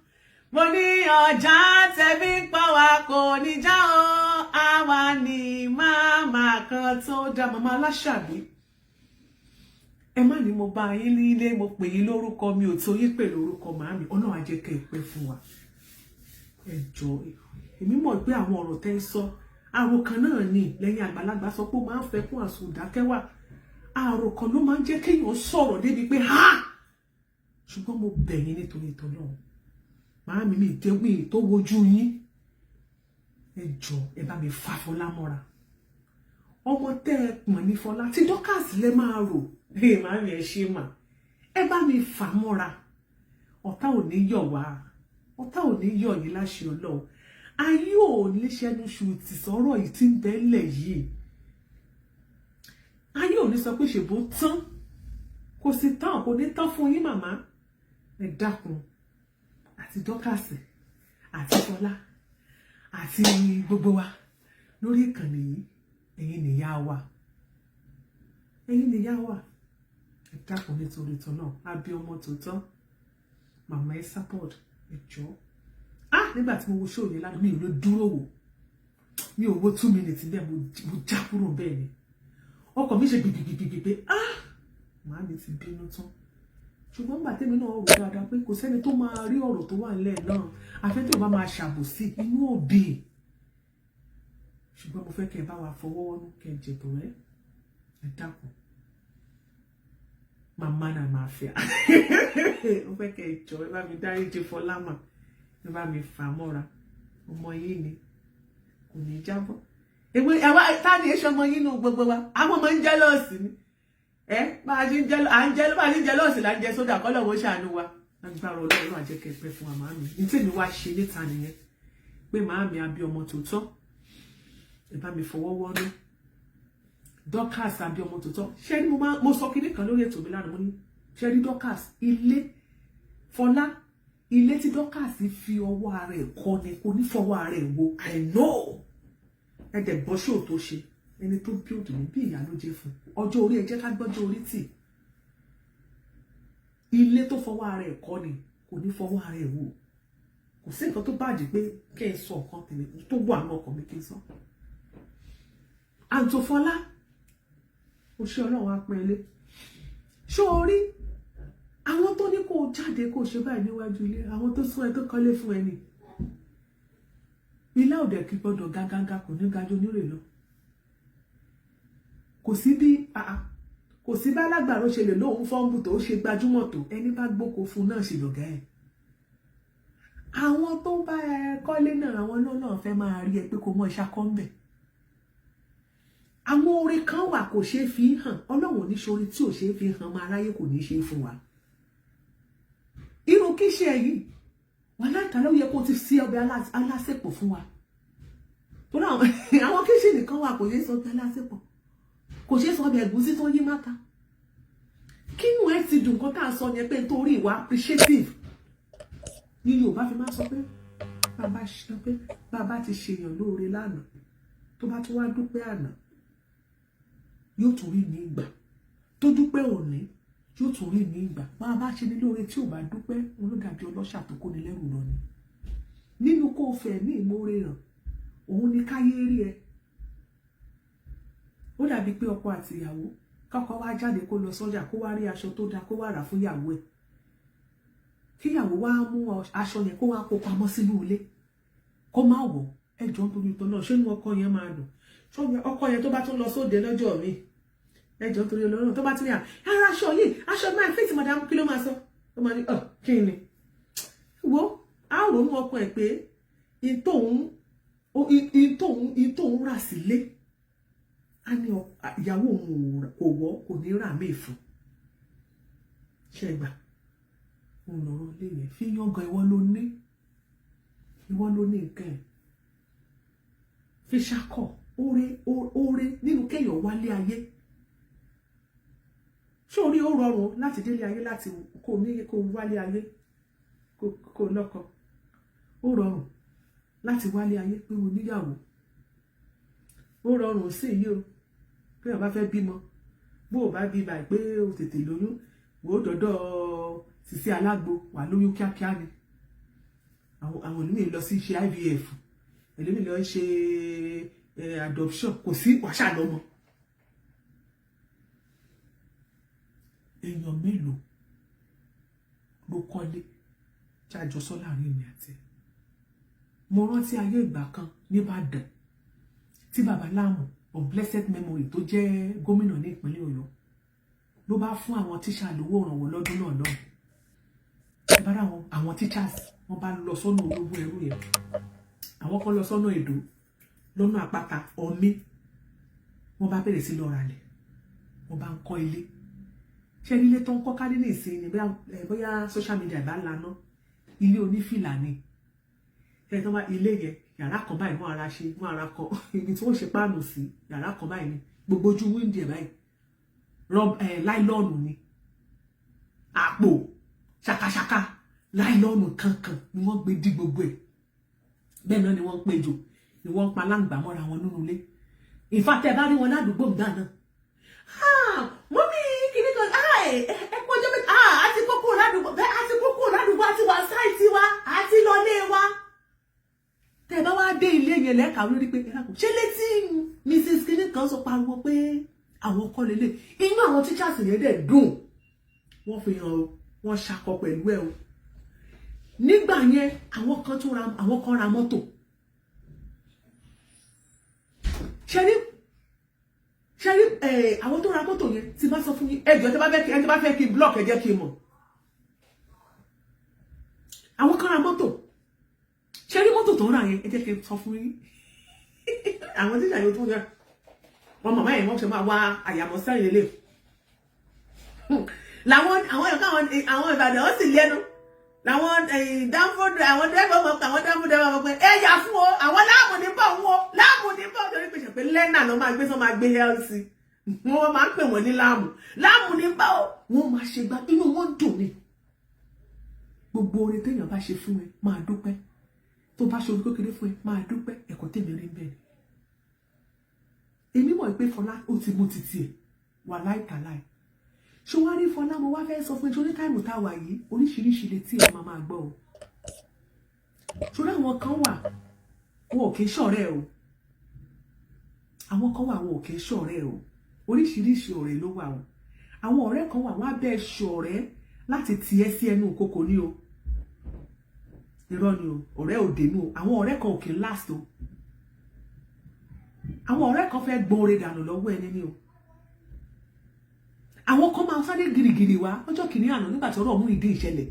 Mo ní ọjà tẹ fi ń pọ́n wa kò ní já o. Àwa ní màmá kan tó dá. Màmá aláṣàbí, ẹ má ní mo bá yín nílé, mo pè yín lórúkọ, mi ò tó yín pè lórúkọ. Màámi, Ọlọ́run á jẹ́ kẹ́ ẹ pẹ́ fún wa. Ẹ jọ̀ọ́, èmi mọ̀ pé àwọn ọ̀rọ̀ tẹ́ ń sọ, àròkàn náà ni. Lẹ́yìn àgbàlagbà sọ pé ó máa ń fẹ́ kún àsùndákẹ́wà, àròkàn ló máa ń jẹ́ kéèyàn sọ̀rọ̀ débi pé ha. Ṣùgbọ́n mo bẹ̀ yín nítorí ìtọ́lọ́run, màámi, mi dé mi tó wojú yín. Ẹ jọ̀ọ́, ẹ bá mi fà Fọlá mọ́ra. Ọmọ tẹ́ ẹ pọ̀n ní Fọlá tí Dorcas lẹ máa rò. Ẹ màámi, ẹ ṣe mà. Ẹ bá mi fà mọ́ra. Ọ̀tá ò ní yọ̀ wá, ọ̀tá ò ní yọ̀ yín láṣẹ Ọlọ́run. Ayé ò ní ṣẹnu ṣùtì sọ̀rọ̀ yìí tí ń bẹ́lẹ̀ yìí. Ayé ò ní sọ pé ṣèbó tán, kò sì tán, kò ní tán fún yín. Màmá, ẹ dákun, àti Dorcas àti Fọlá àti gbogbo wa lórí ìkànnì yìí, ẹ̀yin nìyá wa, ẹ̀yin nìyá wa. Ẹ dákun nítorí tán náà, àbí ọmọ tòótọ́. Màmá ẹ support, ẹ jọ̀ọ́. Ah, nígbà tí mo wo show yẹn lánàá, mi ò lè dúró wò. Mi ò wo 2 minutes bẹ́ẹ̀, mo já kúrò bẹ́ẹ̀ ni. Ọkọ̀ mi ṣe gbìgbìgbìgbì pé ah, màá mi ti bínú tán. Ṣùgbọ́n gbà tèmi náà rò dáadáa pé kò sẹ́ni tó máa rí ọ̀rọ̀ tó wà nílẹ̀ náà, àfẹ́ tí ò bá máa ṣàbòsí inú òbí. Ṣùgbọ́n mo fẹ́ kẹ́ ẹ bá wa fọwọ́ wọ́nú, kẹ́ ẹ jẹ̀bù rẹ́. Ẹ dákun, màmá náà máa fẹ́. Mo fẹ́ kẹ́ ẹ jọ, ẹ bá mi dáríjì Fọlá mà, ẹ bá mi fà mọ́ra. Ọmọ yìí ni, kò ní jábọ́. Èwe àwa tá ni èso ọmọ yín nù gbogbo wa, àwọn ọmọ ń jealous ni. Ẹ bá a ṣe ń jẹ́ à ń jẹ́ bá a ṣe ń jealous là ń jẹ sódà. Kọ́lọ̀ wọ́n ṣàánú wa lágbára Ọlọ́run. Àjẹkẹ́ pẹ́ fún wa, màámi. Ní tèmi wá ṣe níta nìyẹn pé màámi àbí ọmọ tòótọ́, ẹ bá mi fọwọ́ wọ́nú. Dorcas àbí ọmọ tòótọ́, ṣé ní mo sọ kinní kan lórí ètò mi lánàá. Mo ní ṣé rí Dorcas, ilé Fọlá, ilé tí Dorcas fi ọwọ́ ara ẹ̀ kọ́ ni, kò ní fọwọ́ ara ẹ̀ wo. I know ẹ dẹ̀ gbọ́ ṣóò tó ṣe. Ẹni tó build ní bí ìyá ló jẹ́ fún. Ọjọ́ orí, ẹ jẹ́ ká gbọ́jọ́ orí tì. Ilé tó fọwọ́ ara ẹ̀ kọ́ ni, kò ní fọwọ́ ara ẹ̀ wò. Kò sí nǹkan tó bàjẹ́ pé kí n sọ nǹkan tèmi tó wà ní ọkàn mi kí n sọ. Àǹtò Fọlá, o ṣe, Ọlọ́run á pọ́n ilé. Ṣé o rí àwọn tó ní kó o jáde kó o ṣe báyìí níwájú ilé, àwọn tó sún ẹ, tó kọ́lé fún ẹ ni? Ilé òdẹ kí gbọ́dọ̀ gágágá, kò ní gajú onírè lọ. Kò sí bí kò sí bá alágbàro ṣe lè lóun fọ́nbù tó ṣe gbajúmọ̀ tó, ẹni bá gbóko fún náà ṣe lọ̀gá ẹ̀. Àwọn tó bá ẹ kọ́lé náà, àwọn náà fẹ́ máa rí ẹ pé kò mọ ìṣakọ́ ń bẹ̀. Àwọn oore kan wà kò ṣeé fi hàn. Ọlọ́run ò ní ṣoore tí ò ṣeé fi hàn máa ráyè, kò ní ṣe é fún wa. Irú kíṣe yìí wọn láìka ló yẹ kó ti sí ọbẹ̀ alásèpọ̀ fún wa, torí àwọn kíṣìnì kan wà, kò ṣeé sọ ọbẹ̀ alásèpọ̀, kò ṣeé sọ ọbẹ̀ ẹ̀gúsí tó yí máta. Kínú ẹ ti dùn. Nǹkan tá à ń sọ yẹn pé nítorí ìwà appreciative ní Yorùbá fi máa sọ pé bàbá ṣe pé bàbá ti ṣèyàn lóore lánàá, tó bá tún wá dúpẹ́ àná, yóò tún rí ní ìgbà tó dúpẹ́ òní, yóò tún rí ní ìgbà. Bá a bá ṣe ní lóore tí ò bá dúpẹ́, òun ló dàbí ọlọ́ṣà tó kó ni lẹ́rù lọ ni. Nínú kó o fẹ́ ní ìmoore hàn, òun ni káyé rí ẹ. Ó dàbí pé ọkọ àti ìyàwó, kọ́kọ́ wá jáde kó lọ sọ́jà, kó wá rí aṣọ tó dáa, kó wá rà fún ìyàwó ẹ̀, kíyàwó wá mú aṣọ yẹn, kó wá kó pamọ́ sínú ilé, kó má wọ̀. Ẹjọ́, nítorí ìtọ́ náà, ṣé inú ọkọ yẹn máa dùn? Ọkọ yẹn tó bá tún lọ sóde lọ́jọ́ mi, ẹjọ́, nítorí Ọlọ́run, tó bá tún ní à ara aṣọ yìí, aṣọ máa fit madam, kí ló máa sọ? Ó máa ní ọ kí ni wo á ronú ọkọ ẹ̀ pé ìtòun rà sílé, á ní ìyàwó òun kò wọ́, kò ní rà míì fún. Ṣe gbà òun lọ́rọ̀ lé yẹn fi yangàn. Ìwọ ló ní, ìwọ ló ní nǹkan ẹ̀ fi ṣakọ. Oore, oore nínú kéèyàn wálé ayé. Ṣé orí ó rọrùn láti délé ayé, láti kó ní kó wálé ayé, kó lọ́kọ? Ó rọrùn láti wálé ayé pé mo níyàwó? Ó rọrùn sí yìí o. Pé o bá fẹ́ bímọ, bó o bá bí báyìí pé o tètè lóyún, wò ó dọ́dọ̀ Sisi Alágbo, wà lóyún kíákíá ni. Àwọn ẹlòmíì lọ sí ṣe IVF, ẹlòmíì lọ ṣe adoption, kò sí wàṣà lọ́mọ. Èèyàn mélòó ló kọ́lé jájọ sọ láàrin èmi àti ẹ? Mo rántí ayé ìgbà kan nìbàdàn tí baba Láàmú of blessed memory, tó jẹ́ gómìnà ní ìpínlẹ̀ Ọ̀yọ́, ló bá fún àwọn tíṣà lówó ìrànwọ́ lọ́dún náà lọ́hùn. Bára àwọn teachers, wọ́n bá lọ sọ́nà ológun ẹrú yẹn, àwọn kan lọ sọ́nà Èdó, lọ́nà àpáta ọmí, wọ́n bá bẹ̀rẹ̀ sí lọ ralẹ̀, wọ́n bá ń kọ́ ilé. Ṣé ilé tó ń kọ́ ká ní ìsìn ni? Bóyá social media bá laná, ilé onífìlà ni ẹ tó bá ilé yẹn, yàrá kan báyìí, wọ́n ara ṣe, wọ́n ara kan ibi tí wọ́n ṣe páànù sí, yàrá kan báyìí ni gbogbo ojú window ẹ̀ báyìí, nylon ni, àpò ṣàkàṣàkà nylon kankan ni wọ́n gbé dí gbogbo ẹ̀. Bẹ́ẹ̀ náà ni wọ́n ń péjò, ni wọ́n ń pa láǹgbà mọ́ra wọn nínú ilé. Ìfàtẹ́ bá rí wọn ládùúgbò gbà náà, mummy kìíní kan, ẹ kọjọ́ mẹ́ta, àti kókó ládùúgbò bẹ́ẹ̀, àti kókó ládùúgbò, àti wà site wa, àti lọlé wa. Tẹ́ ẹ bá wá dé ilé yẹn lẹ́ka lórí pé ṣé létí Mrs kìíní kan sọ pariwo pé àwọn kọ́ lélẹ̀. Inú àwọn teachers yẹn dẹ̀ dùn, wọ́n fi hàn o, wọ́n ṣakọ pẹ̀lú ẹ o. Nígbà yẹn, àwọn kan tún ra, àwọn kan ra mọ́tò. Ṣe rí àwọn tó ra mọ́tò yẹn, tí bá sọ fún yín, ẹjọ́ tí bá fẹ́ kí ẹni tí bá fẹ́ kí n block, ẹ jẹ́ kí n mọ̀. Àwọn kan ra mọ́tò. Ṣe rí mọ́tò tó ń rà yẹn? Ẹ jẹ́ kí n sọ fún yín, àwọn tíṣà yóò tún yẹn wọn, màmá yẹn, wọ́n ṣe máa wá àyàmọ́ sẹ́yìn lélẹ̀ làwọn àwọn ẹ̀ka àwọn Ìbàdàn ó sì lẹ́nu làwọn dáńfó, àwọn dẹ́gbẹ́ mọ̀ pé àwọn dáńfó dẹ́gbẹ́ mọ̀ pé ẹ yà fún o, àwọn láàmù ní bọ̀ wọ́n, láàmù ní bọ̀, torí pé ṣe pé lẹ́nà ló máa gbé sọ máa gbé healthy, wọ́n máa ń pè wọ́n ní láàmù, láàmù ní bọ̀ wọ́n máa ṣe gbá, inú wọn dùn ní. Gbogbo oore téèyàn bá ṣe fún ẹ, máa dúpẹ́. Tó bá ṣe orí kékeré fún ẹ, máa dúpẹ́. Ẹ̀kọ́ tèmi rí bẹ́ẹ̀ ni, èmi mọ̀ pé Fọlá ó ti mú títí ẹ̀ wà láìkàláì. Ṣé wàá rí Fọlá, mo wá fẹ́ sọ fún ẹ, ṣé oní time tá a wà yìí, oríṣiríṣi létí ẹ máa máa gbọ́ o. Ṣùgbọ́n àwọn kan wà, wọn ò kì í ṣọ̀rẹ́ o. Àwọn kan wà, wọn ò kì í ṣọ̀rẹ́ o. Oríṣiríṣi ọ̀rẹ́ ló wà o. Àwọn ọ̀rẹ́ kan wà, wọ́n á bẹ́ẹ̀ ṣọ̀rẹ́ láti tiẹ̀ sí ẹnu kòkò ní o. Irọ́ ni o, ọ̀rẹ́ ò dénú o. Àwọn ọ̀rẹ́ kan ò kì í last o. Àwọn ọ̀rẹ́ kan fẹ́ gbọ́n oore dànù lọ́wọ́ ẹni ní o. Àwọn kan máa sáré girigiri wá. Ọjọ́ kìíní àná, nígbà tí ọ̀rọ̀ Muyideen ìṣẹ̀lẹ̀,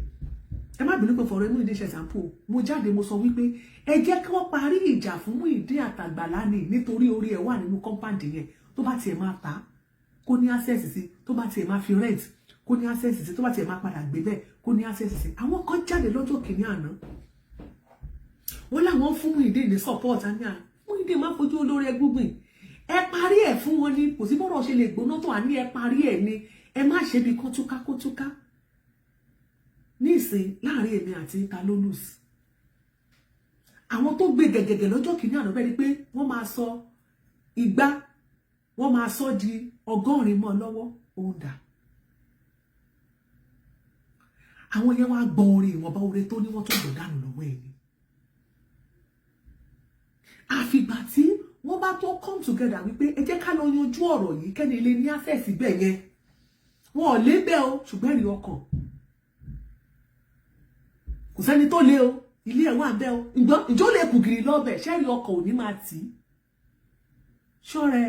ẹ má bínú pé fọ̀rọ̀ Muyideen ṣe ṣàǹpù o, mo jáde, mo sọ wípé ẹ jẹ́ kí wọ́n parí ìjà fún Muyideen àtàgbàlá ni, nítorí orí ẹ̀ wà nínú compound yẹn. Tó bá tiẹ̀ máa ta, kó ní access sí. Tó bá tiẹ̀ máa fi rent, kó ní access sí. Tó bá tiẹ̀ máa padà gbé bẹ́ẹ̀, kó ní access sí. Àwọn kan jáde lọ́jọ́ kìíní àná, wọ́n láwọn fún Muyideen ní support. Àní à Muyideen má fojú olórí ẹgbúgbìn. Ẹ parí ẹ̀ fún wọn ní, kò sí bọ́rọ̀ ṣe lè gbóná tó, àní ẹ parí ẹ̀ ni, ẹ má ṣe bí kótúká kótúká. Ní ìsìn, láàrin èmi àti ta ló lose? Àwọn tó gbé gẹ̀gẹ̀gẹ̀ lọ́jọ́ kìíní àná, bẹ́ẹ̀ ni pé wọ́n máa sọ igba, wọ́n máa sọ di 80 mọ́ lọ́wọ́. Òun dà? Àwọn yẹn wá gbọ́n orin, ìwọ̀nba oore tó ní, wọ́n tó gbọ̀n dànù lọ́wọ́ ẹ̀ ni. Àfìgbà tí wọ́n bá tó come together wípé ẹ jẹ́ ká lọ yanjú ọ̀rọ̀ yìí, kẹ́ni ilé ní access bẹ́ẹ̀ yẹn, wọn ò lé bẹ́ẹ̀ o. Ṣùgbọ́n ẹ̀rí ọkàn, kò sẹ́ni tó lé o. Ilé ẹ̀ wà bẹ́ẹ̀ o. Ìjọ lè kù gìrì lọ́bẹ̀, ṣẹ́rí ọkàn ò ní máa tì í. Ṣọ́rẹ́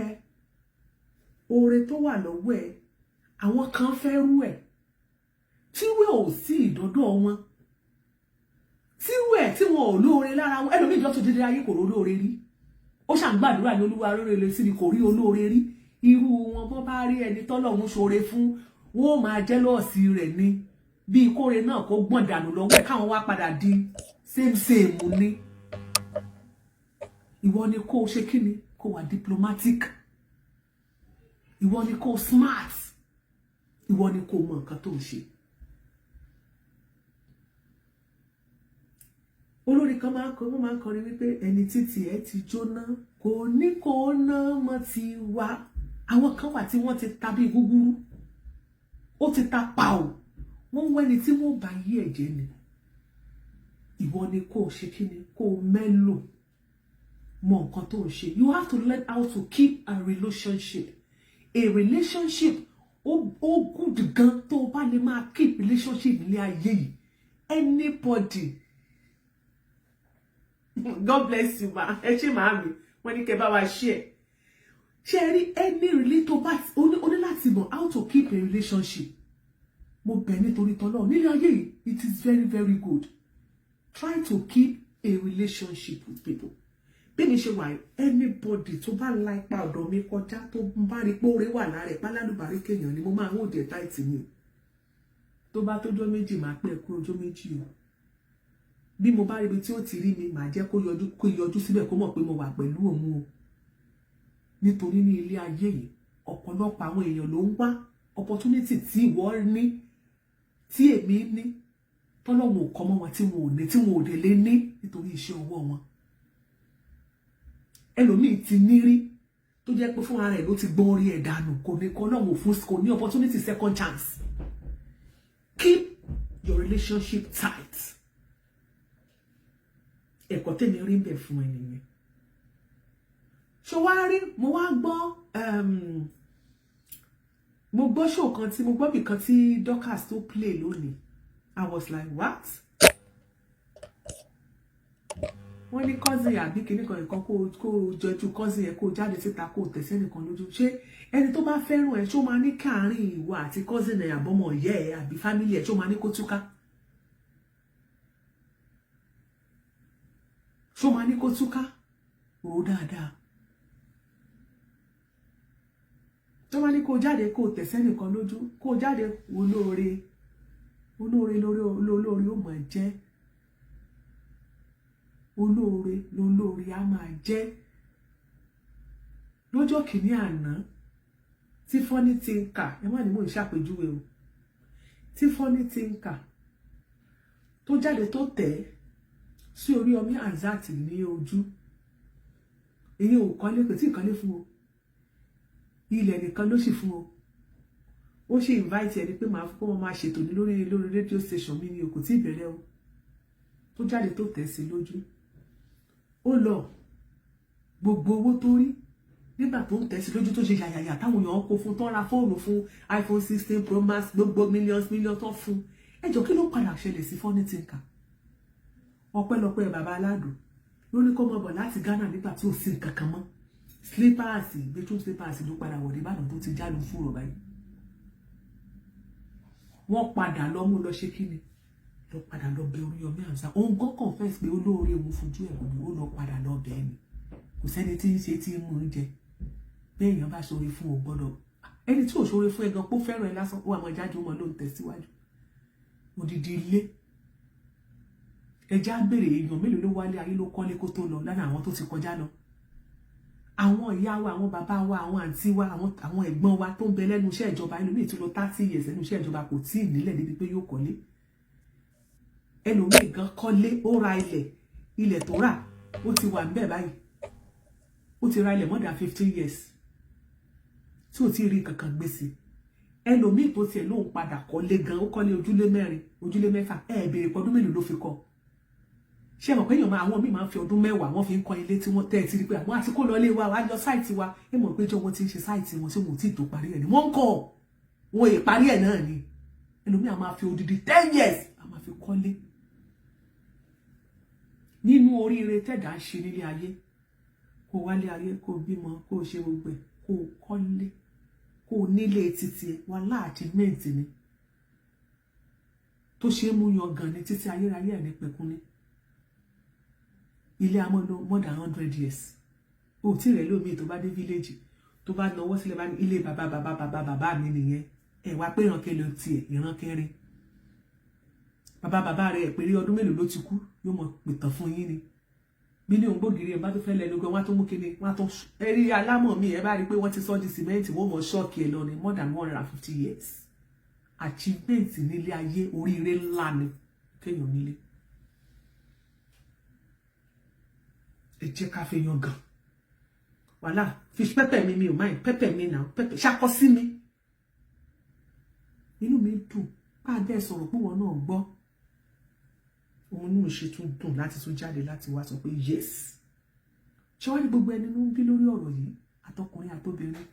oore tó wà lọ́wọ́ ẹ̀, àwọn kan fẹ́ rú ẹ̀ tíwé ò sí ìdọ́dọ̀ wọn, tíwé tí wọn ò lóore lára wọn. Ẹlòmíì, ìjọ tó dédé ayé, kò rólóore rí. Ó ṣàǹgbàdúrà ní Olúwa rere lè sí ni, kò rí olóore rí. Irú wọn, bọ́ bá rí ẹni tọ́lọ́run ṣoore fún, wọn ò máa jealous rẹ̀ ni, bí kóre náà kó gbọ̀n dànù lọ́wọ́ ẹ̀, káwọn wá padà di same same ni. Ìwọ ni kó o ṣe kí ni, kó wà diplomatic. Ìwọ ni kó o smart. Ìwọ ni kó o mọ nǹkan tó ń ṣe. Olórin kan máa ń kọ, wọ́n máa ń kọrin wípé ẹni títí ẹ ti jóná, kò ní kó ná mọ́ ti wá. Àwọn kan wà tí wọ́n ti ta bí gúgúrú, ó ti ta pàò, wọ́n ń wẹ́ni tí wọ́n bá yí ẹ̀jẹ̀ ni. Ìwọ ni kó o ṣe kí ni, kó o mẹ́lò mọ nǹkan tó ń ṣe. You have to learn how to keep a relationship. A relationship, ó good gan tó o bá lè máa keep relationship ní ayé yìí. Anybody, God bless you ma, ẹ ṣe màámi. Wọ́n ní kẹ́ bá wa share. Ṣe rí any relate tó bá o ní láti mọ̀ how to keep a relationship. Mo bẹ̀ nítorí tọ́lọ́ nílé ayé yìí, it is very very good. Try to keep a relationship with people. Bí mi ṣe wà, anybody tó bá la ipa ọ̀dọ̀ mi kọjá, tó bá rí pé oore wà lára ẹ̀, pálálùbárí kéèyàn ni, mo máa ń hold ẹ̀ tight mi o. Tó bá tójọ́ 2, máa pẹ́ kú ọjọ́ 2 o. Bí mo bá rí ibi tí ó ti rí mi, màá jẹ́ kó yọjú, kó yọjú síbẹ̀, kó mọ̀ pé mo wà pẹ̀lú òun o. Nítorí ní ilé ayé yìí, ọ̀pọ̀lọpọ̀ àwọn èèyàn ló ń wá opportunity tí ìwọ ní, tí èmi ní, tọ́lọ́run ò kọ́ mọ́ wọn, tí wọn ò ní, tí wọn ò dé lé ní, nítorí iṣẹ́ ọwọ́ wọn. Ẹlòmíì ti ní rí, tó jẹ́ pé fúnra rẹ̀ ló ti gbọ́n orí ẹ̀ dànù. Kò ní kọ́ náà wò fún, kò ní opportunity second chance. Keep your relationship tight. Ẹ̀kọ́ tèmi rí ń bẹ̀ fún ẹ nìyẹn. Ṣé wàá rí, mo wá gbọ́, mo gbọ́ show kan tí mo gbọ́ bì kan tí Dorcas tó play lónìí. I was like, "What?" Wọ́n ní cousin àbí kinní kan nǹkan, kó jọjú cousin yẹn, kó jáde síta, kó tẹ̀sẹ̀ nìkan lójú. Ṣé ẹni tó bá fẹ́ràn ẹ, ṣó máa ní káàárín ìwọ àti cousin ẹ, àbọ́mọ ìyá ẹ, àbí family ẹ, ṣó máa ní kó túká? Ṣó máa ní kó túká? Rò dáadáa. Tó máa ní kó jáde, kó tẹ̀sẹ̀ nìkan lójú, kó jáde, olóore, olóore lórí olóore ó máa jẹ́, olóore lolóore á máa jẹ́. Lọ́jọ́ kìíní àná tí Funny Thinker, ẹ má ní mò ń ṣàpèjúwe o, tí Funny Thinker tó jáde, tó tẹ̀ sí Oríyọmí Hamzat ní ojú, èyí ò kọ́lé, kò tí ì kọ́lé fún o, ilẹ̀ nìkan ló sì fún o. Ó sì invite ẹni pé màá kó wọn máa ṣètò ní lórí radio station mi ni o, kò tí ì bẹ̀rẹ̀ o. Tó jáde tó tẹ̀ sí lójú, ó lọ gbogbo owó tó rí nígbà tó ń tẹ̀ sí lójú, tó ṣe yàyàyà, táwọn èèyàn kó fún, tó ń ra fóònù fún, iPhone 16 Pro Max, gbogbo millions millions tó fún. Ẹjọ́, kí ló padà ṣẹlẹ̀ sí Funny Thinker? Ọpẹ́lọpẹ́ bàbá aládùn ló ní kó mọ̀ bọ̀ láti Ghana nígbà tí ò sí nǹkan kan mọ́. Slippers, bedroom slippers ló padà wọ̀ nìbàdàn tó ti jálu fúrọ̀ báyìí. Wọ́n padà lọ mú lọ ṣe kí ni, lọ padà lọ bẹ Oríyọmí Hamzat. Òun gan confess pé olóore òun fojú ẹ̀ wò ni, ó lọ padà lọ bẹ́ẹ̀ ni. Kò sẹ́ni tí ń ṣe tí ń mú un jẹ. Bẹ́ẹ̀ èèyàn bá ṣoore fún, ò gbọ́dọ̀ ẹni tí ò ṣoore fún ẹ gan pé ó fẹ́ràn ẹ lásán, ó wà mọ́ jáde, ó mọ́ ló ń tẹ̀síwájú. Odidi ilé, ẹjẹ́ á béèrè, èèyàn mélòó ló wálé ayé ló kọ́lé kó tó lọ lára àwọn tó ti kọjá lọ? Àwọn ìyá wa, àwọn bàbá wa, àwọn àǹtí wa, àwọn ẹ̀gbọ́n wa tó ń bẹ lẹ́nu iṣẹ́ ìjọba, ẹlòmíì tó lọ 30 years lẹ́nu iṣẹ́ ìjọba, kò tí ì nílẹ̀ débi pé yóò kọ́lé. Ẹlòmíì gan kọ́lé, ó ra ilẹ̀, ilẹ̀ tó rà ó ti wà níbẹ̀ báyìí. Ó ti ra ilẹ̀ more than 15 years tí ò tí ì rí kankan gbé sí. Ẹlòmíì tó tiẹ̀ lóun padà kọ́lé gan, ó kọ́lé ojúlé mẹ́rin, ojúlé mẹ́fà. Ẹ béèrè pé ọdún mélòó ló fi kọ́. Ṣé mọ̀ pé èèyàn máa, àwọn míì máa ń fi ọdún 10 wọ́n fi ń kọ́ ilé tí wọ́n tẹ́ ẹ ti rí pé àwọn àti kó lọ ilé wa, wàá lọ site wa. Ẹ mọ̀ pé jọ wọ́n ti ń ṣe site wọn tí wọn ò tí ì tó parí ẹ̀ ni wọ́n ń kọ́, wọn ì parí ẹ̀ náà ni. Ẹlòmíì á máa fi odidi 10 years á máa fi kọ́lé. Nínú oríire tẹ̀dá ń ṣe nílé ayé, kó wálé ayé, kó bímọ, kó ṣe gbogbo ẹ̀, kó kọ́lé, kó nílé títí ẹ, wàhálà, achievement ni tó ṣe é mú yan gan ni títí ayérayé ẹ̀ ní pẹ̀kún ní ilé amọ́lò more than 100 years. O tí rẹ̀ lómi tó bá dé village, tó bá nawọ́ sílẹ̀, bá ní ilé bàbá bàbá bàbá bàbá mi nìyẹn. Ẹ wá pé ìran kẹlẹ tiẹ̀, ìran kẹrin bàbá bàbá rẹ̀ péré, ọdún mélòó ló ti kú, yóò mọ̀ pìtàn fún yín ni. Bílíọ̀nù gbòógiri ẹ̀ bá tó fẹ́ lẹ́nu gan, wọ́n á tó mú kíni, wọ́n á tó ẹ̀rí alámọ̀ mi. Ẹ̀ bá rí i pé wọ́n ti sọ́ di sìmẹ́ǹtì, wọ́n mọ̀ ṣọ́ọ̀kì ẹ̀ lọ ní more than 150 years. Achievement nílé ayé, oríire ńlá ni kéèyàn nílé. Ẹ jẹ́ ká fi yan gan. Wàhálà fi pepper mi, mi ò máa pepper mi náà, pepper ṣakọ sí mi. Inú mi dùn bá a dẹ́ sọ̀rọ̀ pé wọn náà gbọ́ òun ní òṣè tún dùn láti tún jáde láti wá sọ pé yes. Ṣé wàá ní gbogbo ẹni ló ń bí lórí ọ̀rọ̀ yìí, àtọkùnrin àtobìnrin?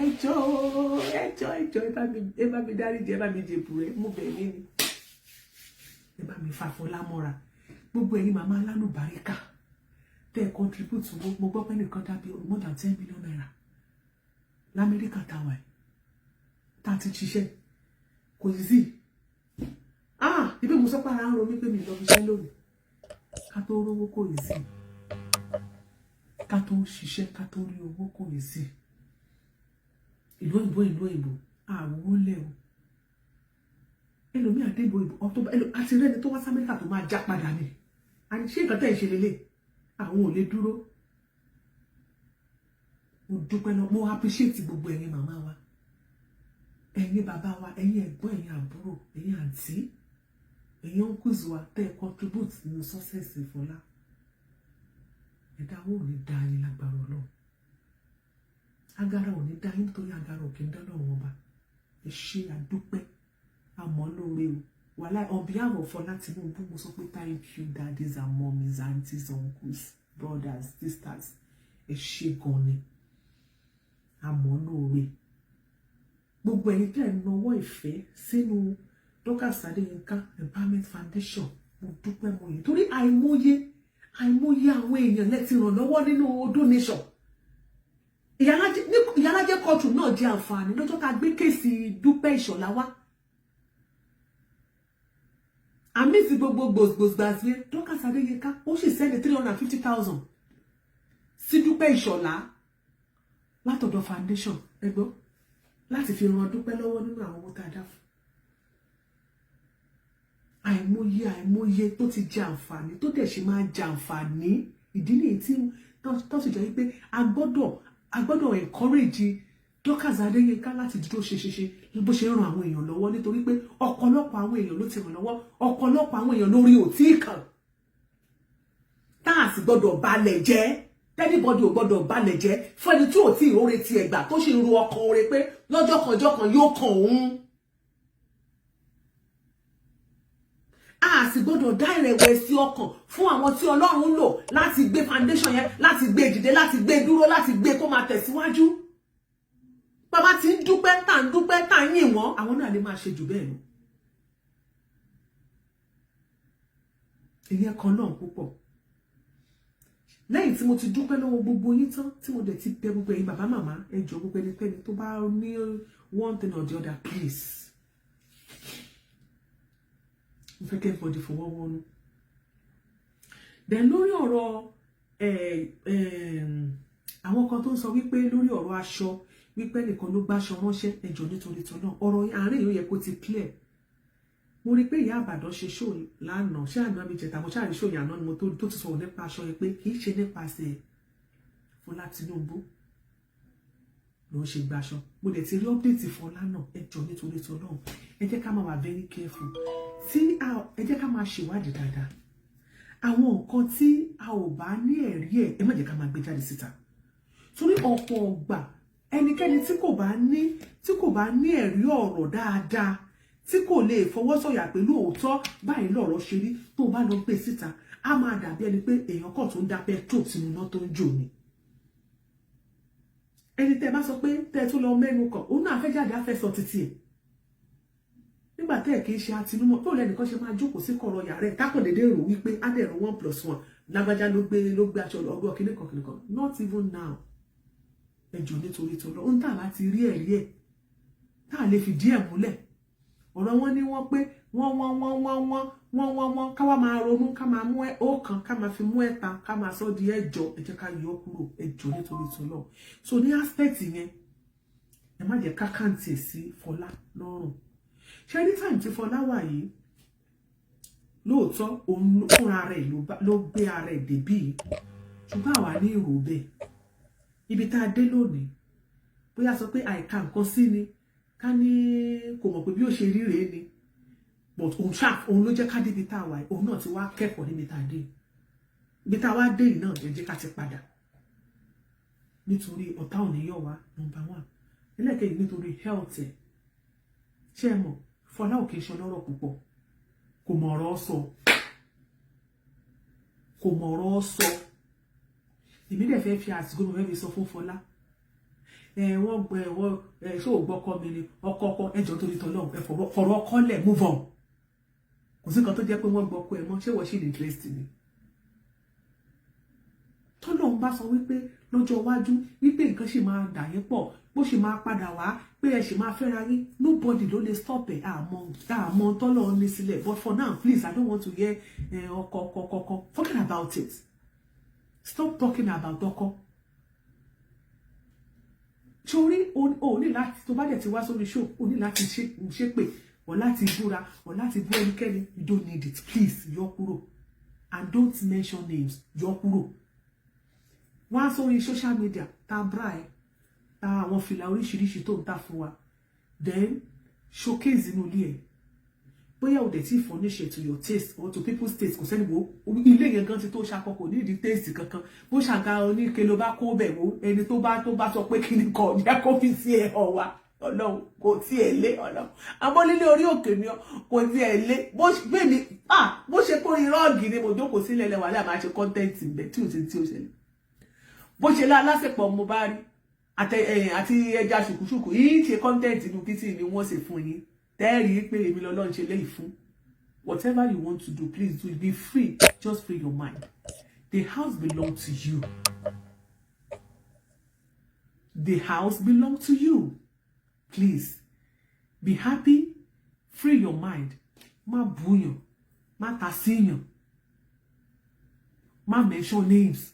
Ẹ jọ̀ọ́, ẹ jọ̀ọ́, ẹ jọ̀ọ́, ẹ bá mi dáríjì, ẹ bá mi jèbù rẹ, mú bẹ́ẹ̀ ní ni, ẹ bá mi fàfọlá mọ́ra. Gbogbo ẹ̀yin màmá alálùbáríkà tẹ́ ẹ contribute owó, mo gbọ́ pé nìkan dábí more than ₦10 million Lamẹ́ríkà táwa ẹ̀ tá a ti ṣiṣẹ́ kò yí sí. Ah, ibi mo sọ pé ara ń ro mí pé mi lọ fi iṣẹ́ lónìí. Ká tó rówó kò yí sí, ká tó ṣiṣẹ́, ká tó rí owó kò yí sí. Ìlú òyìnbó, ìlú òyìnbó, àwòwó lẹ̀ o. Ẹlòmíì àdé ìlú òyìnbó ọtọ àti rẹni tó wá sí Amẹ́ríkà tó máa já padà ni. Àní ṣé nǹkan tẹ̀ ń ṣe lélẹ̀, àwọn ò lè dúró. Mo dúpẹ́ lọ, mo appreciate gbogbo ẹ̀yin màmá wa, ẹ̀yin bàbá wa, ẹ̀yin ẹ̀gbọ́n, ẹ̀yin àbúrò, ẹ̀yin àǹtí, ẹ̀yin uncles wa tẹ́ ẹ contribute nínú success Fọlá. Ẹ̀dá owó ò ní dá yín lágbára Ọlọ́run. Agara ò ní dá yín, nítorí agara ò kì í dá lọ́wọ́ ọba. Ẹ ṣé, àdúpẹ́, àmọ́ lóore o. Wàhálà, on behalf of Fọlá Tinubu, mo sọ pé thank you, daddies and mummies, aunties, uncles, brothers, sisters. Ẹ ṣé gan ni, àmọ́ lóore. Gbogbo ẹ̀yin tẹ́ ẹ̀ nawọ́ ìfẹ́ sínú Dorcas Adéyínká Empowerment Foundation, mo dúpẹ́, mo yìí, torí àìmọye àìmọye àwọn èèyàn lẹ ti ràn lọ́wọ́ nínú donation. Ìyálájẹ kóòtù náà jẹ àǹfààní lọ́jọ́ tá a gbé case Dúpẹ́ Ìṣọ̀lá wá. Àmì ti gbogbo gbòsgbòsgbàsí, Dorcas Adéyínká ó sì send 350,000 sí Dúpẹ́ Ìṣọ̀lá látọ̀dọ̀ foundation ẹgbọ́ láti fi ran Dúpẹ́ lọ́wọ́ nínú àwọn owó tá a dá fún. Àìmọye àìmọye tó ti jẹ àǹfààní, tó dẹ̀ ṣe máa jẹ àǹfààní. Ìdí nìyí tí tó sì jẹ́ wípé a gbọ́dọ̀ encourage Dorcas Adéyínká láti dúró ṣe ṣe ṣe bó ṣe ń ran àwọn èèyàn lọ́wọ́, nítorí pé ọ̀pọ̀lọpọ̀ àwọn èèyàn ló ti ràn lọ́wọ́, ọ̀pọ̀lọpọ̀ àwọn èèyàn lórí ò tí ì kàn, tá a sì gbọ́dọ̀ balẹ̀ jẹ́. Anybody ò gbọ́dọ̀ balẹ̀ jẹ́ fún ẹni tí ò tí ì róore ti ẹ̀gbà, tó sì ń ro ọkàn oore pé lọ́jọ́ kan ọjọ́ kan yóò kàn òun. A sì gbọ́dọ̀ dá ìrẹ̀wẹ̀sì ọkàn fún àwọn tí Ọlọ́run ń lò láti gbé foundation yẹn, láti gbé dìde, láti gbé dúró, láti gbé kó máa tẹ̀síwájú. Bàbá tí ń dúpẹ́, tá ń dúpẹ́, tá ń yìn wọ́n, àwọn náà lè máa ṣe jù bẹ́ẹ̀ lọ. Ìyẹn kan náà púpọ̀. Lẹ́yìn tí mo ti dúpẹ́ lọ́wọ́ gbogbo yín tán, tí mo dẹ̀ ti bẹ̀ gbogbo ẹ̀yin bàbá, màmá, ẹ jọ̀ọ́, gbogbo ẹnikẹ́ni tó bá ní one thing or the other, please, mo fẹ́ kẹ́ everybody fọwọ́ wọnú. Then lórí ọ̀rọ̀ àwọn kan tó ń sọ wípé lórí ọ̀rọ̀ aṣọ, wípé nìkan ló gbáṣọ ránṣẹ́, ẹ jọ̀ọ́, nítorí tọ́ náà, ọ̀rọ̀ àárín yìí ó yẹ kó ti clear. Mo rí i pé ìyá Àbàdàn ṣe show lánàá, ṣé àná mi jẹta, mo ṣáà rí show yẹn àná ni mo tó ti sọ̀rọ̀ nípa aṣọ yẹn, pé kì í ṣe nípasẹ̀ Fọlá Tinubu ló ń ṣe gbaṣọ. Mo dẹ̀ ti rí update Fọlá náà. Ẹ jọ̀ọ́, nítorí tọ́ náà, ẹ jẹ́ ká máa wà very careful tí ẹ jẹ́ ká máa ṣèwádìí dáadáa. Àwọn nǹkan tí a ò bá ní ẹ̀rí ẹ̀, ẹ má jẹ́ ká máa gbé jáde síta, torí ọ̀pọ̀ ọgbà ẹnikẹ́ni tí kò bá ní ẹ̀rí ọ̀rọ̀ dáadáa, tí kò lè fọwọ́sọ̀yà pẹ̀lú òótọ́ báyìí lọ̀rọ̀ ṣe rí, tó bá lọ gbé síta, á máa dàbí ẹni pé èèyàn kàn tó ń da petrol sínú iná tó ń jò ni. Ẹni tẹ́ bá sọ pé tẹ́ tó lọ mẹ́nu kàn, òun náà fẹ́ jáde, á fẹ́ sọ títí ẹ̀. Nígbà tẹ́ ẹ̀ kì í ṣe àtinúmọ̀ tó lẹ́nìkan ṣe máa jókòó sí kọ̀rọ̀ yàrá ẹ̀ tákàn dédé rò wípé á dẹ̀ rò 1 + 1, lágbájá ló gbé aṣọ ọgbọ́n kíníkan kíníkan. Not even now. Ẹ jọ̀ọ́, nítorí tó lọ, ohun tá a bá ti rí ẹ̀rí ẹ̀, tá a lè fi díẹ̀ múlẹ̀, ọ̀rọ̀ wọn ní wọ́n pé wọ́n wọ́n wọ́n wọ́n wọ́n wọ́n wọ́n wọ́n, ká wá máa ronú, ká máa mú ọ̀kan, ká máa fi mú ẹ̀ta, ká máa sọ di ẹ̀jọ, ẹ jẹ́ ká yọ kúrò. Ẹ jọ̀ọ́, nítorí tó lọ. So ní aspect yẹn, ẹ má jẹ́ ká count ẹ̀ sí Fọlá lọ́rùn. Ṣé ní time tí Fọlá wà yìí, lóòótọ́ òun fúnra rẹ̀ ló gbé ara ẹ̀ débí yìí, ṣùgbọ́n àwa ní ìrò bẹ́ẹ̀. Ibi tá a dé lónìí, bóyá sọ pé àìka nǹkan sí ni, ká ní kò mọ̀ pé bí ó ṣe rí rèé ni, but òun ṣáà òun ló jẹ́ ká débi tá a wà yìí. Òun náà ti wá kẹ́kọ̀ọ́ níbi tá a dé. Ibi tá a wá dé yìí náà, ẹ jẹ́ ká ti padà, nítorí ọ̀tá ò ní yọ̀ wá, number one. Ẹlẹ́ẹ̀kejì, nítorí health ẹ̀. Ṣé ẹ mọ̀, Fọlá ò kì í ṣe ọlọ́rọ̀ púpọ̀, kò mọ̀ ọ̀rọ̀ sọ, kò mọ̀ ọ̀rọ̀ sọ. Èmi dẹ̀ fẹ́ fi àsìkò mi fẹ́ fi sọ fún Fọlá. Ẹ wọ́n gbọ́ ẹ, wọ́n ẹ ṣé ò gbọ́kọ mi ni ọkọ ọkọ. Ẹjọ́ torí tọ́lọ́, ẹ fọ̀rọ̀ ọkọ lẹ̀, move on. Kò sí nǹkan tó jẹ́ pé wọ́n gbọ́kọ ẹ mọ́. Ṣé wọ́n ṣì ní interest ni? Tọ́lọ́run bá sọ wípé lọ́jọ́ iwájú wípé nǹkan ṣì máa dà yín pọ̀, bó ṣì máa padà wá, pé ẹ ṣì máa fẹ́ra yín, nobody ló lè stop ẹ̀. Àmọ́ àmọ́ tọ́lọ́run ní sílẹ̀. But for now, please, I don't want to hear ọkọ ọkọ ọkọ. Forget about it. Stop talking about ọkọ. Sórí o ní láti, tó bá dẹ̀ ti wá sórí show, o ní láti ṣépè or láti búra or láti bú ẹnikẹ́ni. You don't need it. Please, yọ kúrò and don't mention names. Yọ kúrò. Wá sórí social media, ta bra ẹ, ta àwọn fìlà oríṣiríṣi tó ń tà fún wa, then showcase inú ilé ẹ. Bóyá o dẹ̀ tí furnish to your taste or to people's taste, kò sẹ́ni wo ilé yẹn gan ti tó ṣakọ, kò ní ìdí taste kankan. Bó ṣàga oníke ló bá kó bẹ̀ wo, ẹni tó bá sọ pé kí ni kò jẹ́ kó fi sí ẹ̀ hàn wá. Ọlọ́run kò tiẹ̀ lé, Ọlọ́run amọ́lélé orí òkè ni kò tiẹ̀ lé. Bó bẹ́ẹ̀ ah, bó ṣe kó rug ni mo jókòó sílẹ̀ lẹ́wà lẹ́wà máa ṣe content bẹ̀ tí ò sí tí ò ṣẹlẹ̀. Bó ṣe lá lásìpọ̀ mo bá rí àti ẹja ṣùkúṣùkú yìí ṣe content inú kìtì ni wọ́n ṣe fún yín, tẹ́ẹ̀rí pé èmi lọ́lọ́run ṣe léyìí fún. Whatever you want to do, please do. Be free. Just free your mind. The house belong to you. The house belong to you. Please be happy. Free your mind. Má búyàn, má ta síyàn, má mention names.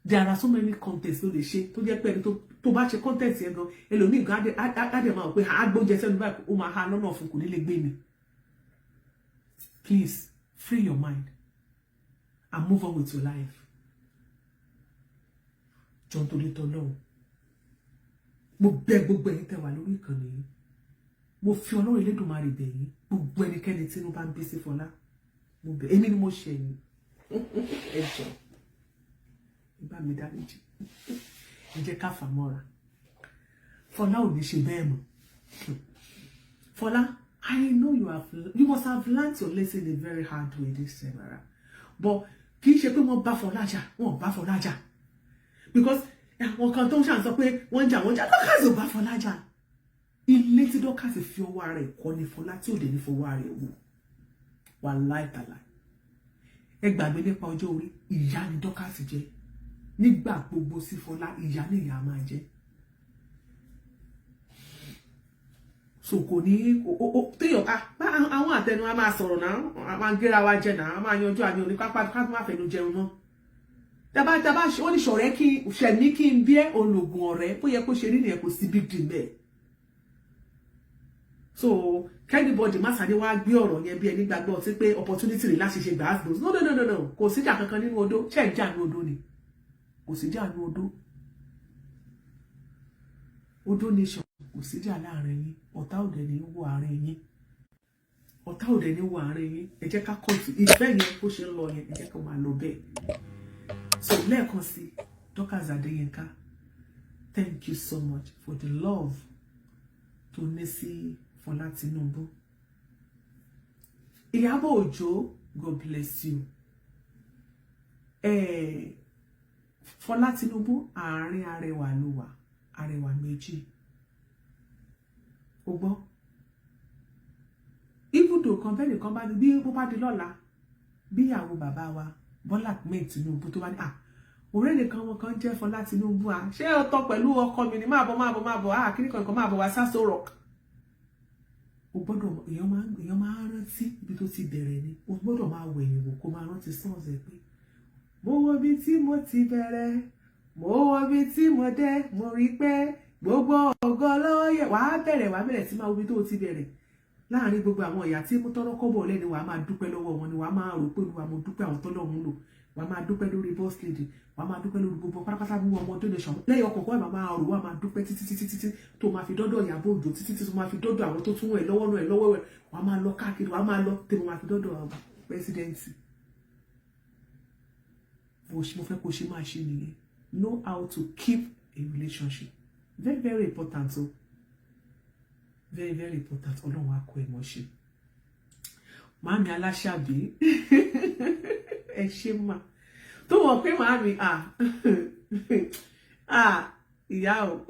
There are so many contents tó lè ṣe, tó jẹ́ pé ẹni tó bá ṣe content yẹn gan, ẹlòmíì gan á dẹ̀ máa pé agbóúnjẹ sẹ́nu báyìí, ó máa ha lọ́nà fún, kò ní lè gbé mi. Please, free your mind and move on with your life. Jọ, nítorí tọ́lọ́run, mo bẹ̀ gbogbo ẹ̀yin tẹ́ wà lórí ìkànnì yìí, mo fi Ọlọ́run Elédùmarè bẹ̀ yín. Gbogbo ẹnikẹ́ni tí inú bá ń bí sí Fọlá, mo bẹ̀, èmi ni mo ṣe yín, ẹ jọ̀ọ́, ẹ bá mi dáríjì. Ẹ jẹ́ ká fà mọ́ra. Fọlá ò ní ṣe bẹ́ẹ̀ mọ́. Fọlá, I know you. you must have learnt your lesson a very hard way this time around. But kì í ṣe pé wọ́n bá Fọlá jà, wọ́n bá Fọlá jà, because àwọn kan tó ń ṣàn sọ pé wọ́n ń jà, wọ́n ń jà. Dorcas ò bá Fọlá jà. Ilé tí Dorcas fi ọwọ́ ara ẹ̀ kọ́ ni Fọlá tí ò dé ní fọwọ́ ara ẹ̀ wò. Wà láìtàláì, ẹ gbàgbé nípa ọjọ́ orí. Ìyá ni Dorcas jẹ́ nígbà gbogbo sí Fọlá. Ìyá ni ìyá máa jẹ́. So kò ní téèyàn àwọn àtẹnu a máa sọ̀rọ̀ náà, a máa gẹ́ra wa jẹ náà, a máa yanjú àmì òní pápá ká má fẹnu jẹun mọ́. Tàbá tàbá ó ní ṣọ̀rẹ́ kí ṣẹ̀mí kí n bí ẹ́ ológun ọ̀rẹ́ bó yẹ kó ṣe rí nìyẹn. Kò sí big deal bẹ́ẹ̀. So k'anybody má sáré wá gbé ọ̀rọ̀ yẹn bí ẹni gbàgbọ́ ọtí pé opportunity rẹ̀ láti ṣe gbàgbọ́. No, no, no, no, no, kò síjà kankan nínú odó. Ṣe ń jà ní odó ni? Kò síjà ní odó. Odó nation, kò síjà láàrin yín. Ọ̀tá òde ní wọ àárín yín, ọ̀tá òde ní wọ àárín yín. Ẹ jẹ́ ká kọ́ọ̀tù ìfẹ́ yẹn bó ṣe ń lọ yẹn, ẹ jẹ́ ká máa lọ bẹ́ẹ̀. So lẹ́ẹ̀kan sí, Dorcas Adéyínká, thank you so much for the love tó ní sí Fọlá Tinubu. Ìyábọ̀ Òjó, God bless you. Fọlá Tinubu, àárín arẹwà ló wà, arẹwà méjì. O gbọ́ ibùdó kan bẹ́ẹ̀ nìkan bá bí bó bá di lọ́la, bí ìyàwó bàbá wa Bọ́lá Ahmed Tinubu tó bá ní ọ̀rẹ́ nìkan wọn kan jẹ́ Fọlá Tinubu, ṣé o tọ́ pẹ̀lú ọkọ mi ni? Máa bọ̀, máa bọ̀, máa bọ̀. Kíní kan máa bọ̀ wá sásò rock. O gbọ́dọ̀, èèyàn máa rántí ibi tó ti bẹ̀rẹ̀ ni. O gbọ́dọ̀ máa wẹ̀yìn wò, kó máa rántí sọ́ọ̀sì pé mo wo ibi tí mo ti bẹ̀rẹ̀, mo wo ibi tí mo dé, mo rí pé gbogbo ògo ló yẹ. Wàá bẹ̀rẹ̀ sí máa wo ibi tó ti bẹ̀rẹ̀ láàrin gbogbo àwọn ìyá tí mú tọ́rọ́ kọ́bọ̀ lẹ́nu. Wàá máa dúpẹ́ lọ́wọ́ wọn ni. Wàá máa rò pé, Olúwa, mo dúpẹ́ àwọn tọ́lọ́run lò. Wàá máa dúpẹ́ lórí boss lady, wàá máa dúpẹ́ lórí gbogbo pátápátá bí ọmọ tó lè ṣọ̀mọ́ lẹ́yìn ọkọ̀ kọ́. Ẹ̀ máa rò, wàá máa dúpẹ́ títí títí títí tó máa fi dọ́dọ̀ Ìyábọ̀ Òjó, títí títí tó máa fi dọ́dọ̀ àwọn tó tún ẹ̀ lọ́wọ́ náà ẹ̀ lọ́wọ́ ẹ̀. Wàá máa lọ káàkiri, wàá máa lọ tèmi, máa fi dọ́dọ̀ president. Mo fẹ́ kó ṣe máa ṣe nìyẹn. Know how to keep a relationship, very very important o, very very important. Ọlọ́run á kọ́ ẹ mọ̀ ṣe. Màámi aláṣàbí, ẹ ṣe mà tó mọ̀ pé màámi, ìyá o,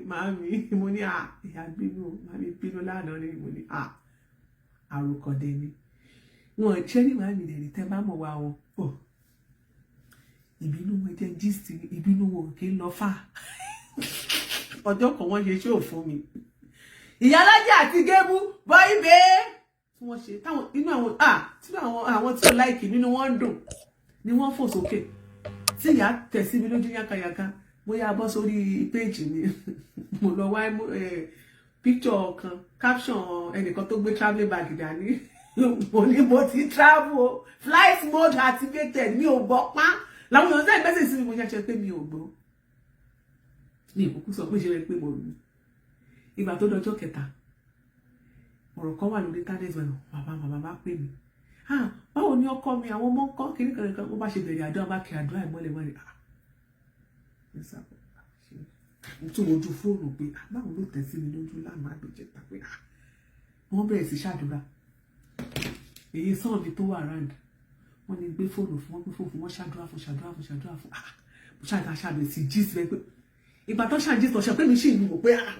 màámi, mo ní ìyá bínú, màámi bínú lánàá ni. Mo ní àròkọ̀dẹ ni wọn ṣe ní màámi dẹ̀ ní. Tẹ́ bá mọ̀ wá wọn o, ìbínú wọn jẹ́ gist. Ìbínú wọn kì í lọ fà. Ọjọ́ kan wọ́n ṣe ṣóò fún mi, ìyálájà àti gébú bọ́ ibẹ̀ tí wọ́n ṣe táwọn inú àwọn tí àwọn tí ò like nínú wọn ń dùn ni wọ́n fò sókè tí ìyá tẹ̀ sí mi lójú yánkanyànká. Bóyá bọ́ sórí péèjì mi, mo lọ wá picture kan, caption ẹnìkan tó gbé travelling bag dání. Mo ní mo ti travel, flight mode activated. Mi ò gbọ́ pa làwọn èèyàn sẹ́yìn message sí mi. Mo ṣe pé mi ò gbọ́ ní ìkókó sọ pé ṣe pé mo rí. Ìgbà tó dọjọ́ kẹta, ọ̀rọ̀ kan wà lórí internet. Wọn bàbá bàbá bá pè mí, "Ah, báwo ni ọkọ mi, àwọn ọmọ ńkọ́?" Kiri kan kan wọ́n bá ṣe bẹ̀rẹ̀ àdúrà, bá kí àdúrà ìmọ́lẹ̀ mọ́lẹ̀. Ah, mo tún wojú fóònù pé, ah, báwo ló tẹ̀ sí mi lójú lánàá àgbèjẹta pé, ah, wọ́n bẹ̀rẹ̀ sí ṣàdúrà. Èyí sàn mi tó wà round, wọ́n ní gbé fóònù fún wọn, gbé fóònù fún wọn, ṣàdúrà fún, ṣàdúrà fún, ṣàdúrà fún. Ah, mo ṣàdúrà, ṣàdúrà sí gist bẹ́ẹ̀ pé ìgbà tó ṣàǹ gist ọ̀ṣẹ́ pé mi sì ń wò pé, ah,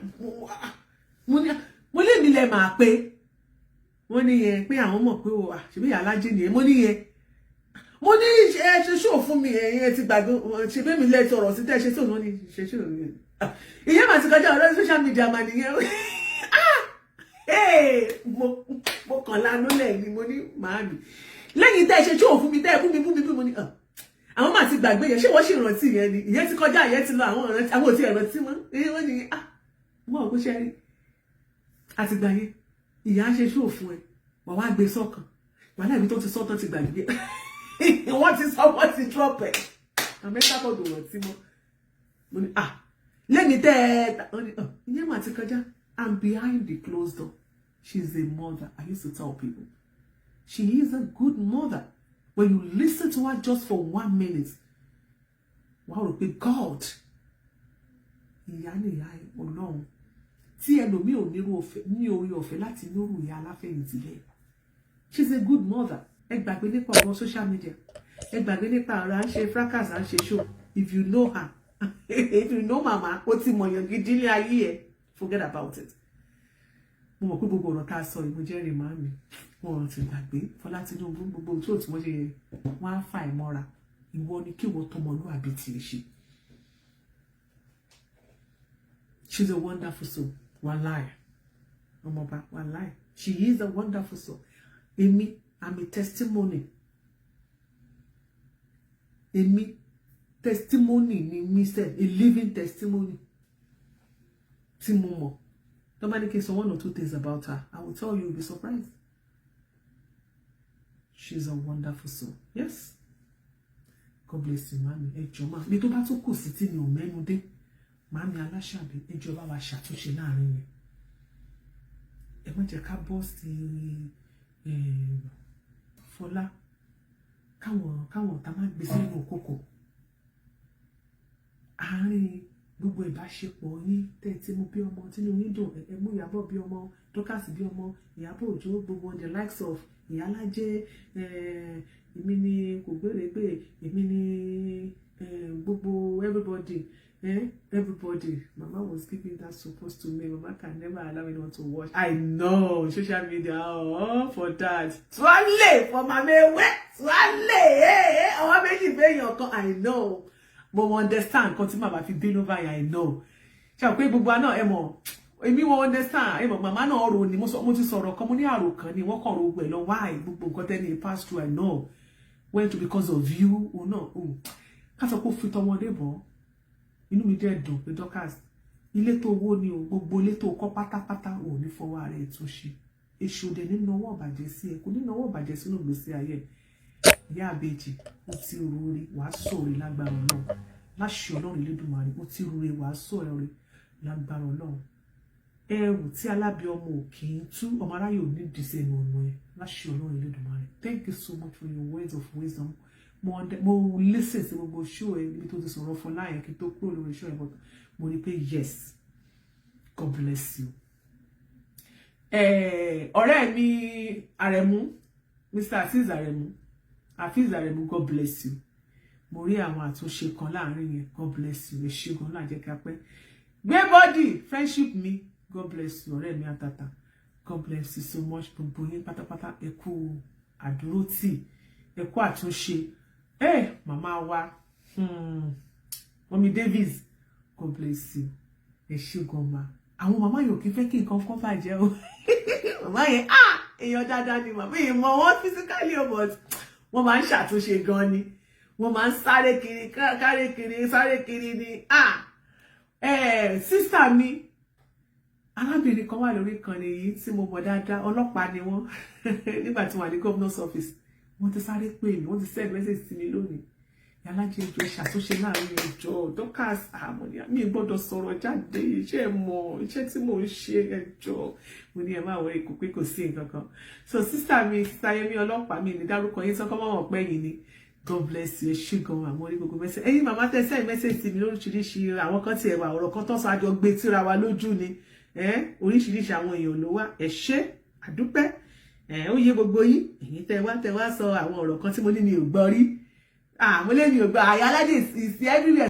mo ní mo lé mi lẹ máa pé wọ́n ní yẹn pé àwọn mọ̀ pé o ṣèbí ìyá alájẹ nìyẹn. Mo ní yẹn, mo ní ẹ ṣe ṣó fún mi, ẹ̀yin ti gbàgbé ṣe bẹ́ẹ̀ mi lẹ́ sọ̀rọ̀ sí tẹ́ ṣe tó ní ṣe ṣó ní ìyẹn màá ti kọjá ọ̀rọ̀ social media mà nìyẹn. Mo kàn lánú lẹ́yìn. Mo ní màámi, lẹ́yìn tẹ́ ṣe ṣó fún mi, tẹ́ bú mi, bú mi, bú mi ní àwọn máa ti gbàgbé yẹn. Ṣé wọ́n sì rántí yẹn ni? Ìyẹn ti kọjá, ìyẹn ti lọ. Àwọn ọ̀rántí, àwọn ò tí ẹ̀ rántí mọ́. Wọ́n ní wọ́n ò kó ṣe rí. Àtìgbà yẹn, ìyá ṣe ṣó fún ẹ, wà wá gbé sọ́kàn wàhálà. Ibi tó ti sọ́tàn ti gbàgbé, wọ́n ti sọ, wọ́n ti drop ẹ̀. Amẹ́ríkà bọ̀dọ̀ rántí mọ́. Mo ní lẹ́mi tẹ́ ẹ ìyẹn mà ti kọjá. I'm behind the closed door. She's a mother. I used to tell people she is a good mother. When you listen to her just for one minute, wàá rò pé God, ìyá ni ìyá. Ọlọ́run Tí ẹlòmíì ò nírú ọ̀fẹ́ ní orí ọ̀fẹ́ láti nírú ìyá aláfẹ̀yìntì bẹ́ẹ̀. She's a good mother. Ẹ gbàgbé nípa ọ̀rọ̀ social media, ẹ gbàgbé nípa ọ̀rọ̀ à ń ṣe fracas, à ń ṣe show. If you know her, if you know mama, ó ti mọ̀yàn gidi ní ayé ẹ. Forget about it. Mo mọ̀ pé gbogbo ọ̀rọ̀ tá a sọ yìí, mo jẹ́rìí màmí, wọn ò ti gbàgbé Fọlá Tinubu. Gbogbo tó tí wọ́n ṣe yẹn, wọ́n á fà ẹ́ mọ́ra. Ìwọ ni kí wọ́n tọmọlúwàbí tiẹ̀ ṣe. She's a wonderful soul. Wàláì, ọmọọba, wàláì, she is a wonderful soul. Èmi, I'm a testimony. Èmi, testimony ni mi sef, a living testimony tí mo mọ̀. Tó bá ní kí n sọ one or two things about her, I will tell you, you'll be surprised. She's a wonderful soul. Yes, God bless you, mami. Ẹ jọ̀ọ́ ma, mi tó bá tún kù sí tí mi ò mẹ́nu dé, màmí Aláṣàbí, ẹ jọ̀ọ́, bá wa ṣàtúnṣe láàrin yẹn. Ẹ má jẹ́ ká bọ́ sí Fọlá, káwọn ọ̀tá má gbé sínú òkòkò àárín gbogbo ìbáṣepọ̀ yín. Tẹ́ ẹ ti mú bí ọmọ tínú yín dùn, ẹ mú Ìyábọ̀ bí ọmọ, Dorcas bí ọmọ, Ìyábọ̀ Òjó, gbogbo the likes of Ìyálájé, èmi ni kò gbèrègbè, èmi ni gbogbo everybody, everybody. Mama was giving that support to me. Mama can never allow anyone to watch. I know social media, oh, for that tuale for mama ewe tuale, ọwọ́ méjì fẹ́yàn kan. I know, mo understand nǹkan tí màmá fi bínú báyìí. I know, ṣe àpé gbogbo àná ẹ mọ̀ èmi wọ́n understand. Ẹ mọ̀ màmá náà rò ní mo ti sọ̀rọ̀ kan, mo ní àròkàn ni wọ́n kàn ro gbẹ̀ lọ. Why gbogbo nǹkan tẹ́ni pass through, I know went to because of you. Òun náà ká sọ pé ó fi tọmọdé bọ̀. Inú mi dẹ̀ dùn pé Dorcas, ilé tó wó ni o, gbogbo ilé tó kọ́ pátápátá ò ní fọwọ́ ara ẹ̀ tún ṣe. Èṣù dẹ̀ nínú ọwọ́ ọ̀bàjẹ́ sí ẹ, kò nínú ọwọ́ ọ̀bàjẹ́ sínú ìgbésí ayé ẹ. Ìyá àbèjì, ó ti rúre, wàá sọ̀rọ̀ lágbára Ọlọ́run. Láṣẹ Ọlọ́run Elédùmarè, ó ti rúre, wàá sọ̀rọ̀ lágbára Ọlọ́run. Ẹrù tí alábí ọmọ ò kì í tú, ọmọ aráyè ò ní dìsẹ́nu ọ̀nà ẹ, láṣẹ Ọlọ́run Elédùmarè. Thank you so much for your words of wisdom. Mo listen sí gbogbo show ẹ níbi tó ti sọ̀rọ̀ Fọlá yẹn kí n tó kúrò lórí show ẹ, but mo rí pé yes, God bless you. Ọ̀rẹ́ mi Àrẹ̀mú, Mr. Azeez Àrẹ̀mú, Azeez Àrẹ̀mú, God bless you. Mo rí àwọn àtúnṣe kan láàrin yẹn. God bless you. Ẹ ṣé gan náà, jẹ́ ká pẹ́ gbé body friendship mi. God bless you, ọ̀rẹ́ mi àtàtà. God bless you so much. Gbogbo yín pátápátá, ẹ kú àdúrótì, ẹ kú àtúnṣe. Ẹ màmá wa, Mummy Davis, God bless you. Ẹ ṣé gan ma. Àwọn màmá yòó kí fẹ́ kí nǹkan kan bàjẹ́ o. Màmá yẹn, ah, èèyàn dáadáa ni màmá yẹn. Mọ wọn physically o, but wọ́n máa ń ṣàtúnṣe gan ni. Wọ́n máa ń sáré kiri, káré kiri, sáré kiri ni. Ah, sister mi, arábìnrin kan wà lórí ìkànnì yìí tí mo mọ̀ dáadáa, ọlọ́pàá ni wọ́n. Nígbà tí wọ́n wà ní governor's office, wọ́n ti sáré pè mí, wọ́n ti send message sí mi lónìí: "Yàlájẹ, ìjọ ṣàtúnṣe láàrin ẹjọ́ Dorcas." Àmọ́ ní mi gbọ́dọ̀ sọ̀rọ̀ jáde, iṣẹ́ mọ̀ iṣẹ́ tí mò ń ṣe. Ẹjọ́, mo ní ẹ má wọrí, kò pé kò sí nǹkan kan. So sister mi, sister Yẹmí ọlọ́pàá, mi ní dárúkọ yín sọ́kọ́ mọ̀ pẹ́ yìí ni. God bless you. Ẹ ṣé gan. Àwọn orí gbogbo message ẹ̀yin màmá tẹ send message sí mi lóríṣiríṣi, àwọn kan tiẹ̀ wà, ọ̀rọ̀ kan tó sọ, àjọ gbé tíra wa lójú ni. Oríṣiríṣi àwọn èèyàn ló wá. Ẹ ṣé, àdúpẹ́. Ó yé gbogbo yín. Ẹ̀yin tẹ wá sọ àwọn ọ̀rọ̀ kan tí mo ní mi ò gbọ́ rí, àmọ́ lé mi ò gbọ́. Àyà aládé is everywhere.